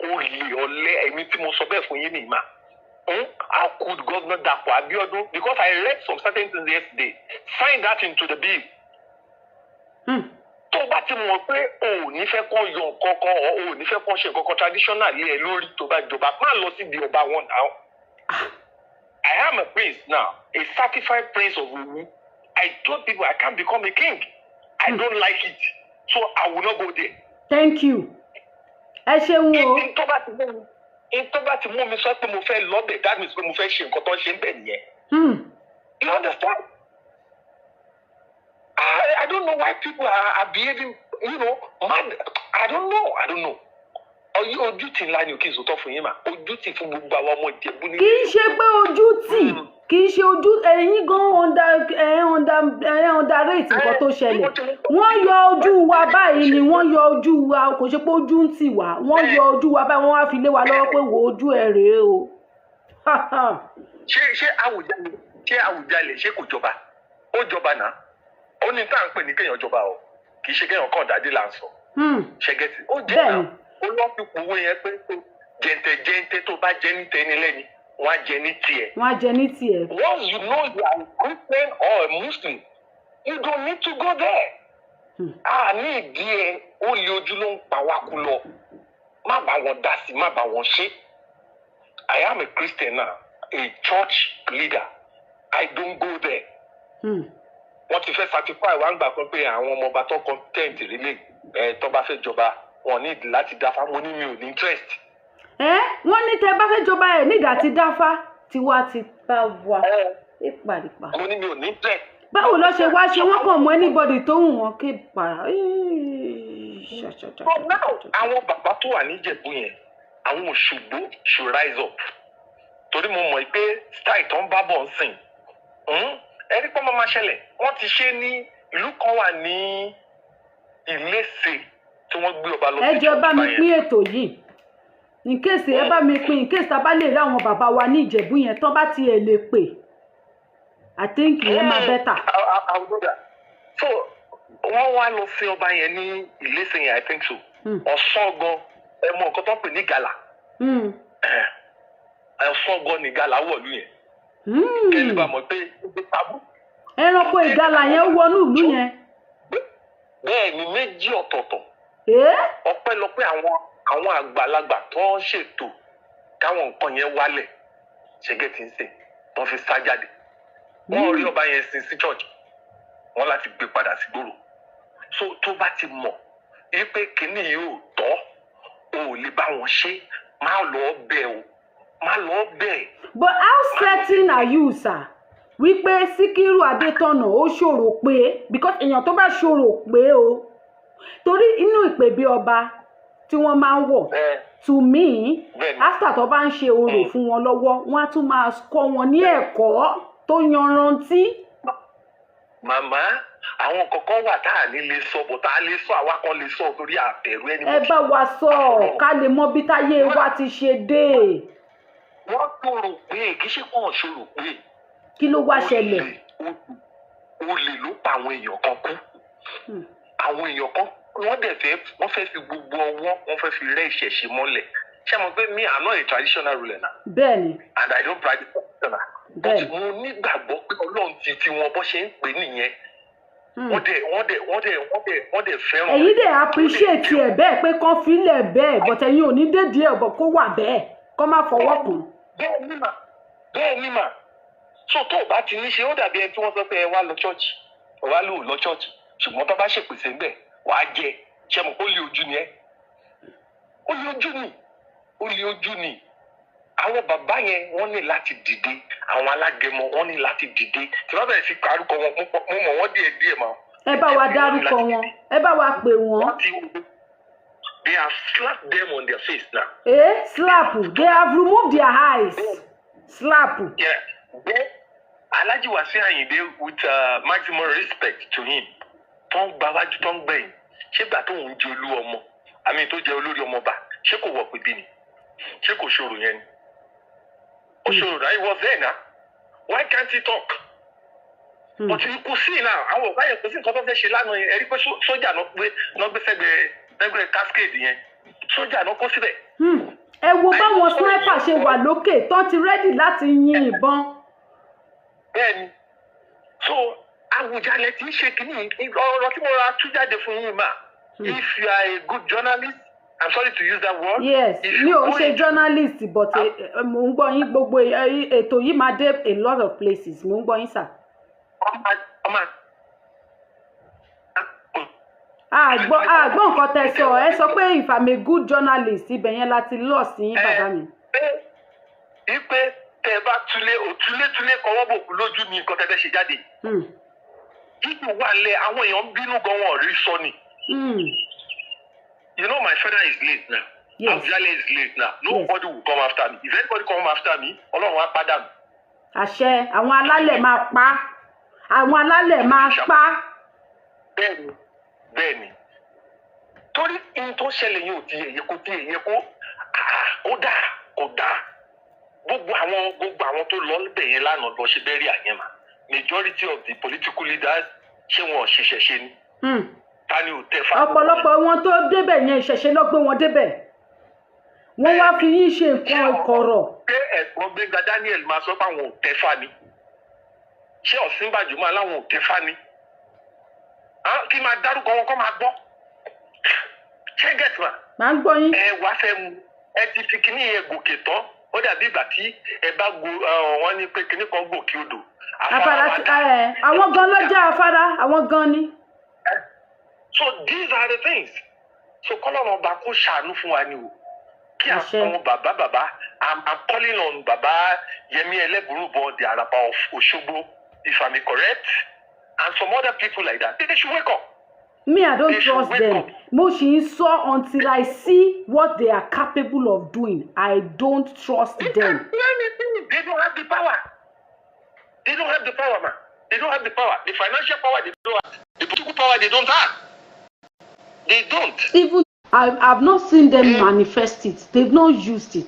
[SPEAKER 1] Olè, ọ̀lẹ, èmi tí mo sọ bẹ́ẹ̀ fún yín nìyí mà. How could Governor Dapo Abiodun, because I read some certain things yesterday, sign that into the bill? Tó bá ti mọ̀ pé o ò ní fẹ́ kán yọ nǹkan kan or o ò ní fẹ́ kán ṣe nǹkan kan traditional lé ẹ lórí tó bá jọba, má lọ síbi ọba wọn now. I am a prince now, a certified prince of Owu. I told people I can't become a king. I don't like it. So I will not go there.
[SPEAKER 2] Thank you, ẹ ṣeun o.
[SPEAKER 1] Ní tó bá ti mú mi sọ pé mo fẹ́ lọ́bẹ̀, that means pé mo fẹ́ ṣe nǹkan tó ń ṣe ń bẹ̀ nìyẹn. You understand? I don't know why people are behaving mad. I don't know. I don't know. Ọyí ojú tì ńlá ni ò kí n sòótọ́ fún yín mà. Ojú tì fún gbogbo àwọn ọmọ Ìjẹ̀bú ní.
[SPEAKER 2] Kì í ṣe pé ojú tì, kì í ṣe ojú ẹ̀yin gan under ẹ̀ under ẹ̀ underrate nǹkan tó ṣẹlẹ̀. Wọ́n yọ ojú wa báyìí ni, wọ́n yọ ojú wa. Kò ṣe pé ojú ń tì wá. Wọ́n yọ ojú wa báyìí, wọ́n wá fi lé wa lọ́wọ́ pé wo ojú ẹ̀ rèé o.
[SPEAKER 1] Ṣé Àwùjalẹ̀ Ṣé Àwùjalẹ̀ ṣé kò jọba? Ó jọba náà. Ó ní tá à ń pè ní kéèyàn jọba o, kì í ṣe kéèyàn kàn dádé là ń sọ. Ṣẹgẹtì ó jẹ́ náà. Ó lọ́ fi pòwe yẹn pé jẹ̀ǹtẹ̀jẹ̀ǹtẹ̀ tó bá jẹ́ ní tẹni lẹ́ni, wọ́n á jẹ ní tiẹ̀.
[SPEAKER 2] Wọ́n á jẹ ní tiẹ̀.
[SPEAKER 1] Once you know you are a Christian or a Muslim, you don't need to go there. A ní ìdí ẹ, ó lé ojú ló ń pa wá kú lọ. Má bá wọn dá sí, má bá wọn ṣe. I am a Christian now, a church leader. I don't go there. Wọ́n ti fẹ́ certify wá ń gbà kan pé àwọn ọmọ ọba tó content rélé ẹ tó bá fẹ́ jọba, wọn ní láti dáfá. Mo ní mi ò ní interest.
[SPEAKER 2] Ẹ wọ́n ní tẹ bá fẹ́ jọba ẹ̀ nígbà tí dáfá tiwa ti bá wa ìpàdìpà.
[SPEAKER 1] Mo ní mi ò ní interest.
[SPEAKER 2] Báwo ló ṣe wá ṣe? Wọ́n kàn mú anybody tó wù wọ́n ké para.
[SPEAKER 1] But now, àwọn bàbá tó wà níjẹ̀bú yẹn, àwọn Òṣogbo should rise up, torí mo mọ̀ pé style tó ń bá bọ̀ ń sìn, ẹni pọ́n máa ṣẹlẹ̀. Wọ́n ti ṣe ní ìlú kan wà ní Iléṣe tí wọ́n gbé ọba lọ.
[SPEAKER 2] Ẹ jọ̀ọ́, bá mi pín ètò yìí in case ẹ bá mi pín, in case tá a bá lè rí àwọn bàbá wa ní Ìjẹ̀bú yẹn tán bá tiẹ̀ lè pè. I think ìyẹn máa better.
[SPEAKER 1] I will do that. So wọ́n wá lọ sí ọba yẹn ní Iléṣe yẹn, I think so. Ọ̀sán gan, ẹ mọ nǹkan tó ń pè ní gàlà. Ọ̀sán gan ni gàlà wọ̀lú yẹn. Kẹ́lí bá mọ̀ pé tabu.
[SPEAKER 2] Ẹranko ìgalà yẹn wọnú ìlú yẹn.
[SPEAKER 1] Bẹ́ẹ̀ ni, méjì ọ̀tọ̀ọ̀tọ̀. Ọpẹ́lọpẹ́ àwọn àgbàlagbà tó ń ṣètò káwọn nǹkan yẹn wálẹ̀, ṣẹ́gẹ́ tí ń sè tó fi sá jáde. Wọ́n rí ọba yẹn sin sí church, wọ́n láti gbé padà sí gbòòrò. So tó bá ti mọ̀ wípé kínní yìí ò tọ́, o ò lè bá wọn ṣe, má lọ bẹ̀ o, má lọ bẹ̀.
[SPEAKER 2] But how certain are you, sir, wípé Síkírù Adétọ̀nà ó ṣòro pé, because èèyàn tó bá ṣòro pé o, torí inú ìpè bí ọba tí wọ́n máa ń wọ̀, to me, after tó bá ń ṣe orò fún wọn lọ́wọ́, wọ́n á tún máa kọ́ wọn ní ẹ̀kọ́ tó yanrantí.
[SPEAKER 1] Màmá, àwọn kankan wà tá a ní lè sọ bọ̀ tá a lè sọ, àwa kan lè sọ torí àbẹ̀rù ẹni.
[SPEAKER 2] Ẹ bá wa sọ ká lè mọ bí táyé wa ti ṣe dé.
[SPEAKER 1] Wọ́n ṣòro pé kì í ṣe kó wọ́n ṣòro pé.
[SPEAKER 2] Kí ló wá ṣẹlẹ̀?
[SPEAKER 1] Olè ló pa àwọn èèyàn kan kú. Àwọn èèyàn kan wọ́n dẹ̀ fẹ́, wọ́n fẹ́ fi gbogbo ọwọ́, wọ́n fẹ́ fi rẹ́ ìṣẹ̀ṣe mọ́lẹ̀. Ṣé mo pé me, I'm not a traditional ruler now.
[SPEAKER 2] Bẹ́ẹ̀ni.
[SPEAKER 1] And I don't practice traditional.
[SPEAKER 2] Bẹ́ẹ̀ni.
[SPEAKER 1] But mo nígbàgbọ́ pé Ọlọ́run ti ti wọn bọ́ ṣe ń pè nìyẹn. Wọ́n dẹ̀ fẹ́ràn.
[SPEAKER 2] Ẹ̀yin dẹ̀ appreciate ẹ̀ bẹ́ẹ̀ pé kán filẹ̀ bẹ́ẹ̀, but ẹ̀yin ò ní dédìí ẹ̀ bọ̀ kó wà bẹ́ẹ̀, kán má fọwọ́ kàn.
[SPEAKER 1] Bẹ́ẹ̀ ni mà, bẹ́ẹ̀ ni mà. So tó o bá ti ní ṣe, ó dàbí ẹni tí wọ́n sọ pé ẹ wá lọ church, ẹ wá lò lọ church, ṣùgbọ́n tó bá ṣèpèsè ń bẹ̀, wàá jẹ. Ṣe mọ̀ kó lè ojú ni ẹ́? Ó lè ojú ni, ó lè ojú ni. Àwọn bàbá yẹn, wọ́n ní láti dìde. Àwọn alágẹmọ, wọ́n ní láti dìde. Tí wọ́n bẹ̀rẹ̀ sí kárúkọ wọn, mo mọ̀ wọ́n díẹ̀ díẹ̀ mọ́.
[SPEAKER 2] Ẹ bá wa dárúkọ wọn, ẹ bá wa pè wọ́n.
[SPEAKER 1] They have slapped them on their face now.
[SPEAKER 2] Eh, slap, they have removed their eyes, slap.
[SPEAKER 1] Yeah. Then, Alhaji Wasiu Ayinde, with maximum respect to him, tó ń gba wájú tó ń gbẹ̀yìn, ṣé gbà tó ń jẹ olú ọmọ àmì tó jẹ olórí ọmọba, ṣé kò wọ̀ pé bí ni? Ṣé kò ṣòro yẹn ni? Ó ṣòro náà. He was there now, why can't he talk? But kò sí náà, àwọn ọ̀gá yẹn, kò sí nǹkan tó fẹ́ ṣe lánàá yẹn. Ẹ rí pé sójà náà gbé náà gbé sẹ́gbẹ̀ẹ́ sẹ́gbẹ̀ẹ́ cascade yẹn, sójà náà kó síbẹ̀.
[SPEAKER 2] Ẹ wo báwọn sniper ṣe wà lókè tán ti ready láti yin ìbọn.
[SPEAKER 1] Bẹ́ẹ̀ni. So Àwùjalẹ̀ tí ń ṣe kínní, ọ̀rọ̀ tí mo ra tú jáde fún yín mà, if you are a good journalist, I'm sorry to use that word.
[SPEAKER 2] Yes, mi ò ṣe journalist, but mo ń gbọ́ yín. Gbogbo ètò yìí máa dé a lot of places. Mo ń gbọ́ yín, sir.
[SPEAKER 1] Ọmọ
[SPEAKER 2] Àgbọ̀ nǹkan tẹ́ sọ. Ẹ sọ pé if I'm a good journalist, ibẹ̀ yẹn láti lọ sí, bàbá mi.
[SPEAKER 1] Ipe tẹ bá túlé òtúlé túlé kọwọ́ bòkú lójú ni nǹkan tẹ fẹ́ ṣe jáde. Ipò wà lẹ, àwọn èèyàn ń bínú gan, wọn ò rí sọ ni. You know my father is late now.
[SPEAKER 2] Yes.
[SPEAKER 1] Awujale is late now. Nobody will come after me. If anybody come after me, Ọlọ́run á padà mi.
[SPEAKER 2] Àṣẹ, àwọn alálẹ̀ máa pa, àwọn alálẹ̀ máa pa.
[SPEAKER 1] Bẹ́ẹ̀ni, bẹ́ẹ̀ni. Torí n tó ṣẹlẹ̀ yẹn ò ti yẹ kó ti yẹ kó kó dáa, kó dáa. Gbogbo àwọn tó lọ bẹ̀ yẹn lánàá lọ ṣe burial yẹn mà, majority of the political leaders, ṣé wọn ò ṣiṣẹ́ ṣe ni? Ta ni ò tẹ fáwọn?
[SPEAKER 2] Ọ̀pọ̀lọpọ̀ wọn tó débẹ̀ yẹn, ìṣẹ̀ṣe ló gbé wọn débẹ̀. Wọ́n wá fi yín ṣe nǹkan ìkọ̀rọ̀.
[SPEAKER 1] Ṣé ẹ̀gbọ́n Gbẹ́ngà Daniel máa sọ pé àwọn ò tẹ́fà ni? Ṣé Ọ̀ṣínbàjò máa láwọn ò tẹ́fà ni? Ah, kí máa dárúkọ wọn kọ́ máa gbọ́. Ṣé get ma?
[SPEAKER 2] Màá ń gbọ́ yín.
[SPEAKER 1] Ẹ wá fẹ́ mu, ẹ ti fi kíní yẹn gòkè tán, ó dàbí ìgbà tí ẹ bá go wọn ní pé kíní kan gòkè odò.
[SPEAKER 2] Afárá
[SPEAKER 1] wa
[SPEAKER 2] ti
[SPEAKER 1] dá.
[SPEAKER 2] Ẹ àwọn gan ló jẹ́ afárá, àwọn gan ni.
[SPEAKER 1] So these are the things. So kọ́lọ́run ọba kó ṣàánú fún wa ni o. Kí
[SPEAKER 2] Àṣẹ.
[SPEAKER 1] àwọn bàbá bàbá, I'm calling on Bàbá Yẹmí Ẹlẹ́bùrúbọn, the Araba of Òṣogbo, if I'm correct, and some other people like that. They should wake up.
[SPEAKER 2] Me, I don't
[SPEAKER 1] They should
[SPEAKER 2] trust
[SPEAKER 1] wake
[SPEAKER 2] them.
[SPEAKER 1] up.
[SPEAKER 2] Mo ṣì ń sọ, until I see what they are capable of doing, I don't trust
[SPEAKER 1] They
[SPEAKER 2] them.
[SPEAKER 1] can't do anything. They don't have the power. They don't have the power, man. They don't have the power. The financial power they don't have. The political power they don't have. They don't.
[SPEAKER 2] Even I've not seen them manifest it. They've not used it.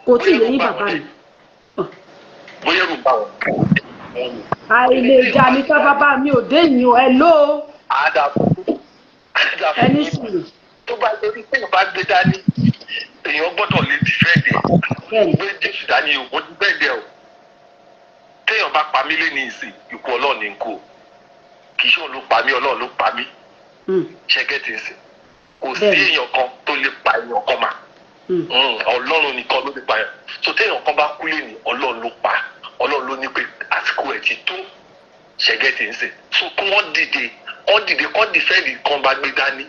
[SPEAKER 2] Kò tí ì yé yín, bàbá mi.
[SPEAKER 1] Bóyá ẹ̀rù bá wọn.
[SPEAKER 2] Àìlè jà ní ká bàbá mi ò dé yìí o. Hello.
[SPEAKER 1] Àdàbò. Àdàbò.
[SPEAKER 2] Ẹni sùúrù.
[SPEAKER 1] Tó bá lórí pé ìbá gbé dání, èèyàn gbọ́dọ̀ lè defend ẹ̀. Gbé Jésù dání o, mo defend ẹ̀ o. Téèyàn bá pa mí lé ní ìsìn, ikú Ọlọ́run ní kú o. Kì í ṣe òun ló pa mí, Ọlọ́run ló pa mí. Ṣé get ìsìn? Kò sí èèyàn kan tó lè pa èèyàn kan mà. Ọlọ́run nìkan ló lè pa èèyàn. So téèyàn kan bá kú lé ní, Ọlọ́run ló pa. Ọlọ́run ló ní pé àsìkò ẹ̀ ti tó. Ṣé get ìsìn? So kí wọ́n dìde, kán dìde, kán defend kan bá gbé dání.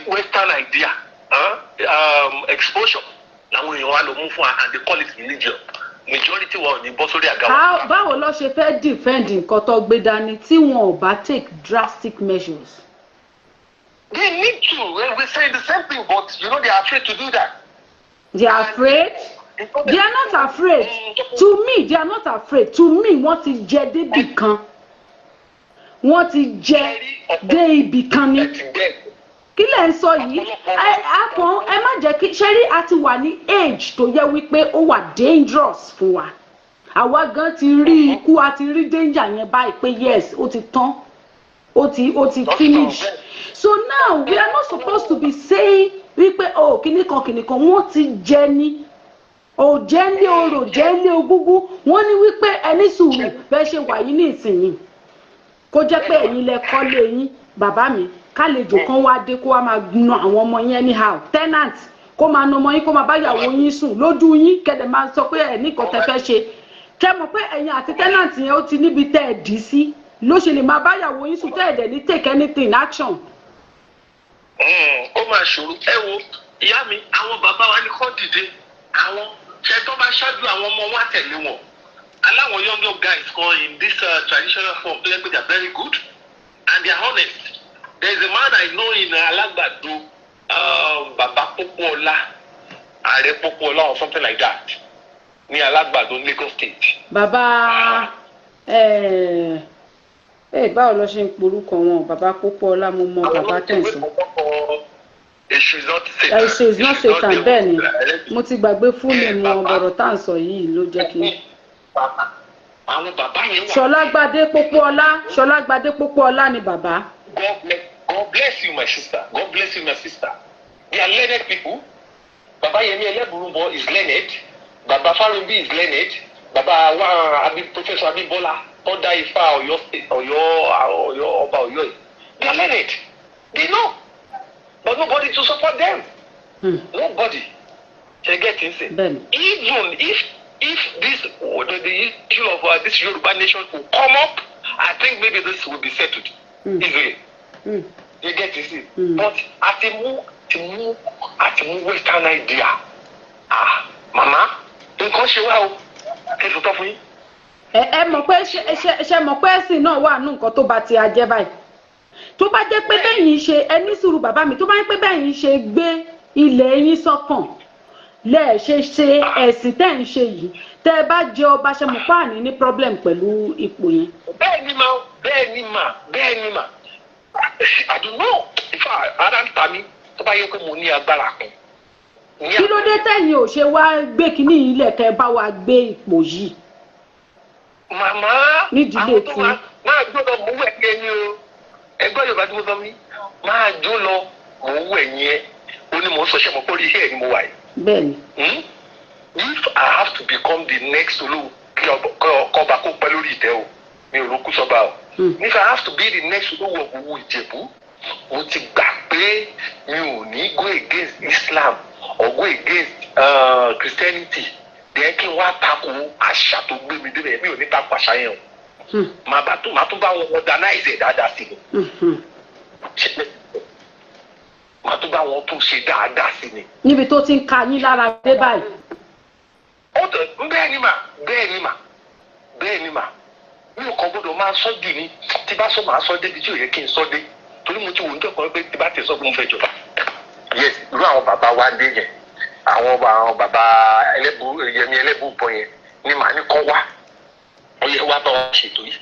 [SPEAKER 1] Western idea, huh? Exposure làwọn èèyàn wa lọ mú fún wa, and they call it religion. Majority wa ò ní bọ́ sórí àga wa.
[SPEAKER 2] Báwo ló ṣe fẹ́ defend nǹkan tó gbé dání tí wọn ò bá take drastic measures?
[SPEAKER 1] They need to. Well, we say the same thing, but you know they are afraid to do that.
[SPEAKER 2] They are afraid? They are not afraid. To me, they are not afraid. To me, wọ́n ti jẹ débì kan, wọ́n ti jẹ dé ibì kan ni.
[SPEAKER 1] Ẹ ti gbẹ́.
[SPEAKER 2] Kí lẹ̀ ń sọ yìí? Ẹ akàn, ẹ má jẹ́ kí ṣẹ́rí, a ti wà ní age tó yẹ wípé ó wà dangerous fún wa. Àwa gan ti rí ikú, a ti rí danger yẹn báyìí pé yes, ó ti tán, ó ti finish. So now we are not supposed to be saying wípé oh, kíní kan kíní kan. Wọ́n ti jẹ ní òjẹ́ ní orò, jẹ́ ní ogúngún. Wọ́n ní wípé ẹni sùúrù bẹ́ẹ̀ ṣe wà yìí ní ìsinyìí, kó jẹ́ pé ẹ̀yin lẹ kọ́lé yín, bàbá mi, kálejò kan wá dé, kó wá máa na àwọn ọmọ yẹn anyhow, tenant kó máa na ọmọ yín, kó máa báyàwó yín sùn lójú yín, kẹ́dẹ̀ máa sọ pé ẹ̀ ní nǹkan tẹ́ fẹ́ ṣe. Tẹ́ mọ̀ pé ẹ̀yin àti tenant yẹn, ó ti níbi tẹ́ ẹ̀ dì sí ló ṣe lè máa báyàwó yín sùn, tẹ́ ẹ̀ dẹ̀ ní take anything action.
[SPEAKER 1] Ó máa ṣòro. Ẹ wo ìyá mi, àwọn bàbá wa ní kọ́ dìde. Àwọn ṣe tó bá ṣáájú, àwọn ọmọ wa tẹ̀lé wọn. Aláwọn young young guys kan in this traditional form tó yẹ pé they are very good and they are honest. There is a man I know in Alagbado, Baba Popoola, Ààrẹ Popoola or something like that, ní Alagbado, Lagos State.
[SPEAKER 2] Bàbá ẹ ẹ, báwo ló ṣe ń porúkọ wọn? Bàbá Pópóọlá, mo mọ bàbá tẹ̀sán.
[SPEAKER 1] Èṣù is not Satan.
[SPEAKER 2] Èṣù is not Satan, bẹ́ẹ̀ ni. Mo ti gbàgbé fún mi mọ ọ̀rọ̀ tá à ń sọ yìí ló jẹ́ kí n.
[SPEAKER 1] Àwọn bàbá yẹn wà.
[SPEAKER 2] Ṣọlágbadé Pópóọlá, Ṣọlágbadé Pópóọlá ni bàbá.
[SPEAKER 1] God bless you, my sister. God bless you, my sister. They are learned people. Baba Yemi Eleburubo is learned. Baba Farumbi is learned. Baba wa Abi, Professor Abimbola, Ọ̀dà Ifá Ọ̀yọ́ State, Ọ̀yọ́ Ọ̀yọ́ Ọba Ọ̀yọ́ yìí. They are learned. They know. But nobody to support them. Nobody. Ṣé get it?
[SPEAKER 2] Bẹ́ẹ̀ni.
[SPEAKER 1] Even if this the issue of this Yoruba nation will come up, I think maybe this will be settled easily. You get it?
[SPEAKER 2] Mm.
[SPEAKER 1] But àti mú western idea. Ah, màmá, nǹkan ṣe wá o. Kí n sọ tọ́ fún yín.
[SPEAKER 2] Ẹ mọ̀ pé ṣe mọ̀ pé ẹ̀sìn náà wà nù nǹkan tó bá ti ajẹ́ báyìí. Tó bá jẹ́ pé bẹ́yìn ṣe, ẹ ní sùúrù, bàbá mi, tó bá jẹ́ pé bẹ́yìn ṣe gbé ilẹ̀ yín sọ́kàn lẹ́ẹ̀ ṣe ṣe ẹ̀sìn tẹ́ ń ṣe yìí, tẹ́ ẹ bá jẹ ọba, ṣe mọ̀ páàní ní problem pẹ̀lú ipò yẹn?
[SPEAKER 1] Bẹ́ẹ̀ ni mà, bẹ́ẹ̀ ni mà, bẹ́ẹ̀ ni mà. I don't know. In fact, ara ń ta mí. Tó bá yẹ pé mo ní agbára kan.
[SPEAKER 2] Kí ló dé tẹ̀yin ò ṣe wá gbé kínní ilẹ̀ kẹ́ bá wa gbé ipò yìí?
[SPEAKER 1] Màmá,
[SPEAKER 2] Nídìílé
[SPEAKER 1] àwọn tó
[SPEAKER 2] tí-
[SPEAKER 1] wá máa jó lọ, mò ń wẹ̀ kẹ́ ni o. Ẹgbẹ́ Yorùbá tí mo sọ mí, máa jó lọ, mò ń wẹ̀ yẹn. Ó ní mò ń sọ, ṣé mo kórìí iṣẹ́ ẹ̀ ni mo wà yìí.
[SPEAKER 2] Bẹ́ẹ̀ ni.
[SPEAKER 1] Hmm? If I have to become the next Olówu, kí kọba kó pẹ́ lórí ìtẹ́ o, mi ò rókú sọ́ba o. If I have to be the next Olówu of Òwu Ìjẹ̀bú, mo ti gbà pé mi ò ní go against Islam or go against Christianity. Then kí n wá tako àṣà tó gbé mi débẹ̀, mi ò ní tako àṣà yẹn o. Màá tún bá wọn modernize ẹ̀ dáadáa sí ni. Màá tún bá wọn tún ṣe dáadáa sí ni.
[SPEAKER 2] Níbi tó ti ń ka yín lára dé báyìí.
[SPEAKER 1] Ó tẹ, bẹ́ẹ̀ ni mà, bẹ́ẹ̀ ni mà, bẹ́ẹ̀ ni mà. Mi ò kàn gbọ́dọ̀ máa sọ jù ní. Tí bá sọ, màá sọ débi tí ò yẹ kí n sọ dé, torí mo ti wò ní jọkàn pé tí bá ti sọ pé mo fẹ́ jọba, yes, irú àwọn bàbá wa dé yẹn, àwọn bàbá ẹlẹ́bù Yẹmi Ẹlẹ́bù bọ̀ yẹn ni màá ní kọ́ wá, ó yẹ wá bá wa ṣètò yìí.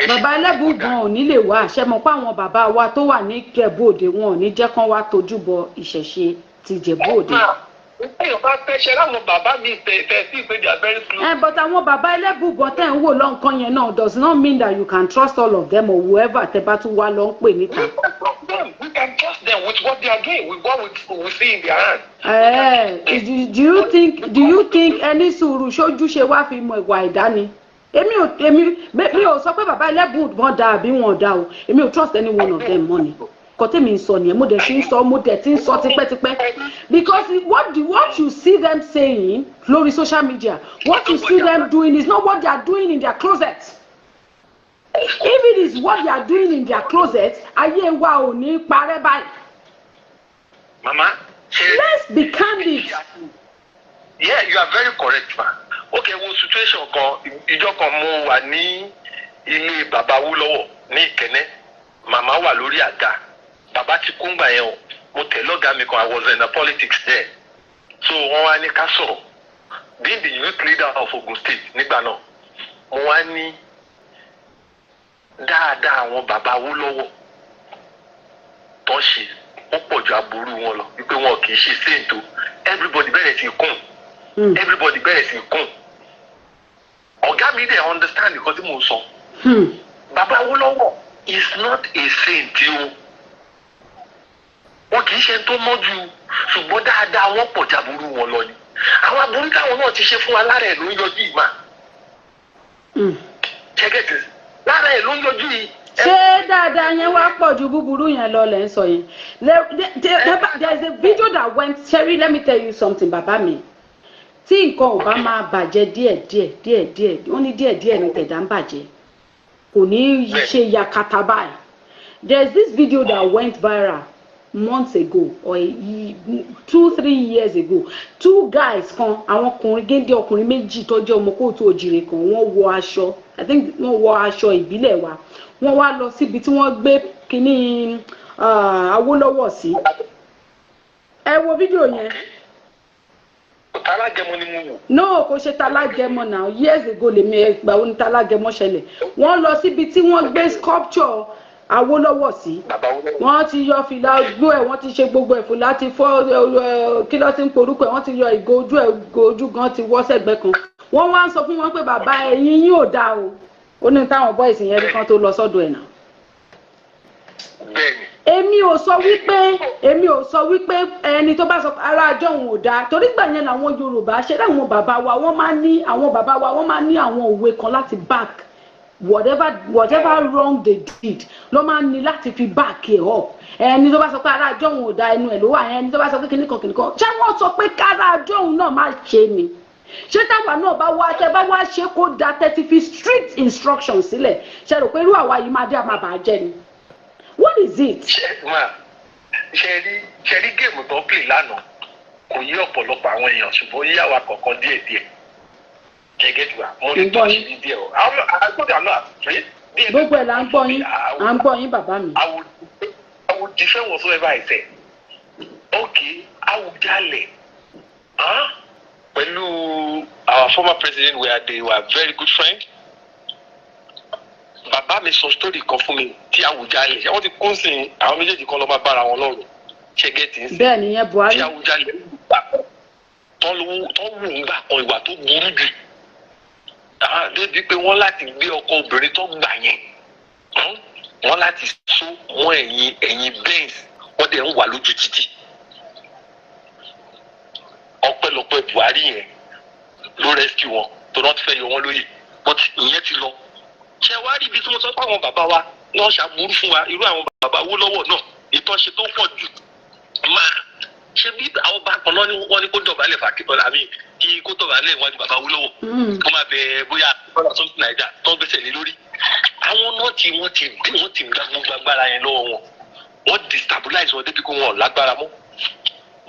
[SPEAKER 2] Bàbá Ẹlẹ́bùbọn ò ní lè wá àṣẹ mọ̀ pé àwọn bàbá wa tó wà ní Ìjẹ̀bú Òde, wọn ò ní jẹ́ kán wá tójú bọ ìṣẹ̀ṣe ti Ìjẹ̀bú Òde.
[SPEAKER 1] Èèyàn bá fẹ́ ṣe láwọn bàbá mi tẹ̀ tẹ̀ sí ìpè, they are very close.
[SPEAKER 2] Ẹ, but àwọn bàbá Ẹlẹ́bùbọn tẹ̀ ń wò lọ́nkàn yẹn náà does not mean that you can trust all of them or whoever tẹ bá tún wá lọ ń pè níta.
[SPEAKER 1] We can trust them. We can trust them with what they are doing, with what we see in their hand.
[SPEAKER 2] Eh, do you think ẹni sùúrù sójú ṣe wá fi mọ ìwà ìdání? Èmi ò sọ pé bàbá Ẹlẹ́bùbọn dá àbí wọn ò dá o. Èmi ò trust any one of them mọ́ ni. Kò tèmi ń sọ nìyẹn, mo dẹ̀ ti ń sọ, mo dẹ̀ ti ń sọ tipẹ́tipẹ́, because what you see them saying lórí social media, what you see them doing is not what they are doing in their closet. If it is what they are doing in their closet, ayé wa ò ní parẹ́ báyìí.
[SPEAKER 1] Mama, ṣe.
[SPEAKER 2] Let's be candid.
[SPEAKER 1] Yeah, you are very correct, ma. Okay, wo situation kan, ìjọ kan, mo wà ní ilé bàbá Awólọ́wọ̀ ní Ìkẹ́nẹ́. Màmá wà lórí àga. Bàbá ti kú ngbà yẹn o. Mo tẹ̀lé ọ̀gá mi kan, I was in the politics there. So wọ́n wá ní ká sọ̀rọ̀. Being the youth leader of Ogun State nígbà náà, mo wá ní dáadáa àwọn bàbá Awólọ́wọ̀ tó ń ṣe ó pọ̀ ju aburú wọn lọ, wípé wọn kì í ṣe saint o. Everybody bẹ̀rẹ̀ sí kùn. Everybody bẹ̀rẹ̀ sí kùn. Ọ̀gá mi dẹ̀ understand nǹkan tí mò ń sọ. Bàbá Awólọ́wọ̀ is not a saint o, wọn kì í ṣe tó mọ́jú, ṣùgbọ́n dáadáa wọn pọ̀ ju aburú wọn lọ ni. Àwọn aburú táwọn náà ti ṣe fún wa, lára ẹ̀ ló ń yọjú yìí mà. Ṣé ẹ get? Lára ẹ̀ ló ń yọjú yìí.
[SPEAKER 2] Ṣé dáadáa yẹn wá pọ̀ ju búburú yẹn lọ lẹ́ ń sọ yẹn? There is a video that went. Sherry, let me tell you something, bàbá mi. Tí nǹkan ò bá máa bàjẹ́ díẹ̀ díẹ̀ díẹ̀ díẹ̀, wọ́n ní díẹ̀ díẹ̀ ní tẹ̀dá ń bàjẹ́, kò ní í ṣe yakata báyìí. There is this video that went viral months ago or 2, 3 years ago. Two guys kan, àwọn ọkùnrin géńdé, ọkùnrin méjì tó jẹ́ ọmọ káàárọ̀ oòjíire kan, wọ́n wọ aṣọ, I think wọ́n wọ aṣọ ìbílẹ̀ wa, wọ́n wá lọ síbi tí wọ́n gbé kínní Awólọ́wọ̀ sí. Ẹ wo fídíò yẹn.
[SPEAKER 1] Talágẹmọ ni mo wò.
[SPEAKER 2] No, kò ṣe talágẹmọ náà. Years ago lèmi ẹgbà ó ní talágẹmọ ṣẹlẹ̀. Wọ́n lọ síbi tí wọ́n gbé sculpture Awólọ́wọ̀ sí.
[SPEAKER 1] Bàbá Awólọ́wọ̀.
[SPEAKER 2] Wọ́n ti yọ fìlà ojú ẹ̀, wọ́n ti ṣe gbogbo ẹ̀, fìlà ti fọ́ ẹ, kí ló ti ń porúkọ ẹ̀, wọ́n ti yọ ìgò ojú ẹ̀, ìgò ojú gan ti wọ́ sẹ́gbẹ́ kan. Wọ́n wá ń sọ fún wọn pé bàbá, ẹ̀yìn yín ò dáa o. Ó ní táwọn boys yẹn rí kan tó lọ sọ́dọ̀ ẹ̀ náà.
[SPEAKER 1] Bẹ́ẹ̀ni.
[SPEAKER 2] Èmi ò sọ wípé ẹni tó bá sọ ara àjọ òun ò dáa, torí gbà yẹn làwọn Yorùbá ṣe láwọn bàbá wa, wọ́n máa ní àwọn bàbá wa, wọ́n máa ní àwọn òwe kan láti back whatever wrong they did, ló máa ní láti fi back it up. Ẹni tó bá sọ pé ara àjọ òun ò dáa, ẹnu ẹ̀ ló wà. Ẹni tó bá sọ pé kìnnìkan kìnnìkan, ṣé wọ́n sọ pé kára àjọ òun náà má ṣe ni? Ṣé táwa náà bá wá, tẹ bá wá ṣe kó da, tẹ ti fi strict instruction sílẹ̀, ṣe rò pé irú àwa yìí máa dé àmà bàá jẹ́ ni? What is it?
[SPEAKER 1] Ṣe máa ṣe rí game tó play lánàá, kò yí ọ̀pọ̀lọpọ̀ àwọn èèyàn, ṣùgbọ́n yí àwa kọ̀ọ̀kan díẹ̀díẹ̀. Ṣé ẹ get wa? Mo ní
[SPEAKER 2] Ń
[SPEAKER 1] tó
[SPEAKER 2] gbọ́
[SPEAKER 1] ṣe
[SPEAKER 2] yín.
[SPEAKER 1] ní díẹ̀ o. Àwọn àgbọ̀dọ̀ àná àti díẹ̀.
[SPEAKER 2] Gbogbo ẹ̀ là ń gbọ́ yín, à ń gbọ́ yín, bàbá mi.
[SPEAKER 1] I will defend whatsoever I say. Okay, Awùjalẹ̀, huh? Pẹ̀lú our former president, were they were very good friends. Bàbá mi sọ story kan fún mi tí Awùjalẹ̀, wọ́n ti kún sí àwọn méjèèjì kan lọ́ máa bára wọn lọ́rùn. Ṣé ẹ get ń sìn?
[SPEAKER 2] Bẹ́ẹ̀ nìyẹn, Buhari.
[SPEAKER 1] Tí Awùjalẹ̀ gbà kan tán wù ń gbà kan, ìwà tó burú jù. Débi pé wọ́n láti gbé ọkọ obìnrin tó gbà yẹn, wọ́n láti so mọ́ ẹ̀yìn Benz, wọ́n dẹ̀ ń wà lójú títì. Ọpẹ́lọpẹ́ Buhari yẹn ló rescue wọn tó náà ti fẹ́ yọ wọ́n lóyè, but ìyẹn ti lọ. Ṣé wàá rí ibi tí mo sọ pé àwọn bàbá wa náà ṣàbúrú fún wa, irú àwọn bàbá Awólọ́wọ̀ náà, ìtàn ṣe tó pọ̀ jù máa ṣe bí àwọn bá kan náà ni wọ́n ní kó dọ̀bálẹ̀ fàkítọ́lá mi, kí kó dọ̀bálẹ̀ wọn ni bàbá Awólọ́wọ̀, kó máa bẹ bóyá something like that tó ń gbèsè lé lórí. Àwọn náà tí wọ́n ti gba gbogbo agbára yẹn lọ́wọ́ wọn, wọ́n destabilize wọn débi kó wọn ò lágbára mọ́.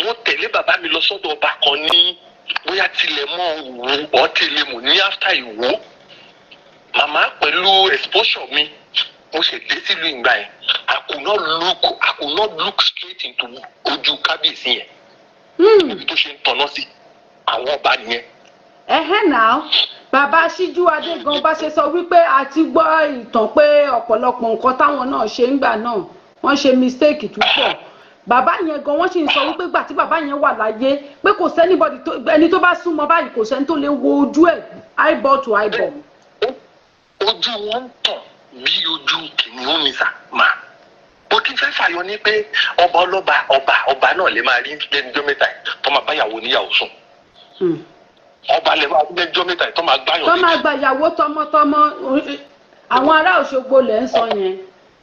[SPEAKER 1] Wọ́n tẹ̀lé bàbá mi lọ sọ́dọ̀ ọba kan ní bóyá tilẹ̀ mọ́ òwú ọ̀ tẹ̀lé mù ní after Ìwó. Màmá, pẹ̀lú exposure mi, mo ṣe dé sílùú ìgbà yẹn, I could not look straight into ojú kábíyèsí yẹn, níbi tó ṣe ń tọ̀nà sí àwọn ọba nìyẹn.
[SPEAKER 2] Ẹ̀hẹ́n náà, bàbá Síjú Adé gan bá ṣe sọ wípé a ti gbọ́ ìtàn pé ọ̀pọ̀lọpọ̀ nǹkan táwọn náà ṣe ń gbà náà, wọ́n ṣe mistake tó pọ̀. Bàbá yẹn gan, wọ́n sì ń sọ wípé gbà tí bàbá yẹn wà láyé pé kò sẹ́ni ẹni tó bá súnmọ́ báyìí, kò sẹ́ni tó lè wo ojú ẹ̀ eyeball to eyeball.
[SPEAKER 1] Ojú wọn ń tàn bí ojú kìnìún ní sà máa bó kí n fẹ́ fàyọ ní pé ọba ọlọ́ba, ọba náà lè máa rí lẹ́nujọ́ mẹ́ta yìí tó máa báyàwó níyàwó sùn. Ọba lè máa rí lẹ́nujọ́ mẹ́ta yìí tó máa gbáyàn
[SPEAKER 2] Tó máa gba ìyàwó tọmọtọmọ. Àwọn ará Òṣogbo lẹ̀ ń sọ yẹn,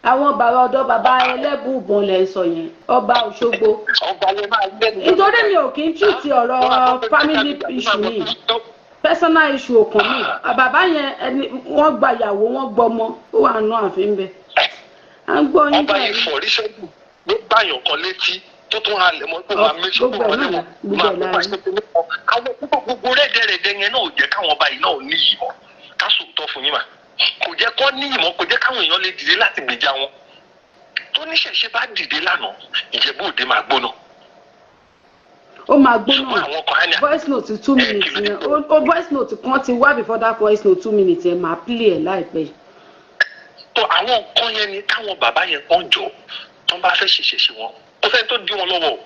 [SPEAKER 2] àwọn bàbá ọ̀dọ́, bàbá Ẹlẹ́bùúbọn lẹ̀ ń sọ yẹn, ọba Òṣogbo.
[SPEAKER 1] Ọba lè máa rí lẹ́nujọ́.
[SPEAKER 2] Nítorí mi ò kí ń treat ọ̀rọ̀ family issue mi, personal issue òkàn mi. Bàbá yẹn, ẹni wọ́n gba ìyàwó, wọ́n gbọmọ, ó wà nù ààfin bẹ́ẹ̀, à ń gbọ́ yín.
[SPEAKER 1] Ọba
[SPEAKER 2] Bẹ́ẹ̀.
[SPEAKER 1] Yìí fọ̀ ríṣẹ́jù ló gbàyàn kan létí tó tún halẹ̀ mọ́ pé máa méṣọ́
[SPEAKER 2] Gbogbo ẹ̀ náà, gbogbo ẹ̀ lára.
[SPEAKER 1] Àwọn púpọ̀ gbogbo rẹ́dẹ̀rẹ̀dẹ̀ yẹn náà ò jẹ́ káwọn ọba yìí náà ní ìmọ̀. Ká sòótọ́ fún yín mà, kò jẹ́ kó ní ìmọ̀, kò jẹ́ káwọn èèyàn lè dìde láti gbèjà wọn. Tó níṣẹ̀ṣe bá dìde lánàá, Ìjẹ̀bú Òde máa gbóná.
[SPEAKER 2] Ó máa
[SPEAKER 1] Ṣùgbọ́n
[SPEAKER 2] gbóná.
[SPEAKER 1] àwọn kan á ní
[SPEAKER 2] Voice note 2 minutes yẹn, ó voice note kan ti wá before that voice note 2 minutes yẹn, máa play ẹ̀ láìpẹ́ yìí.
[SPEAKER 1] Tó àwọn nǹkan yẹn ni káwọn bàbá yẹn kàn jọ, tó bá fẹ́ ṣe ṣẹ̀ṣẹ̀ wọn, kò sẹ́ni tó dí wọn lọ́wọ́ o.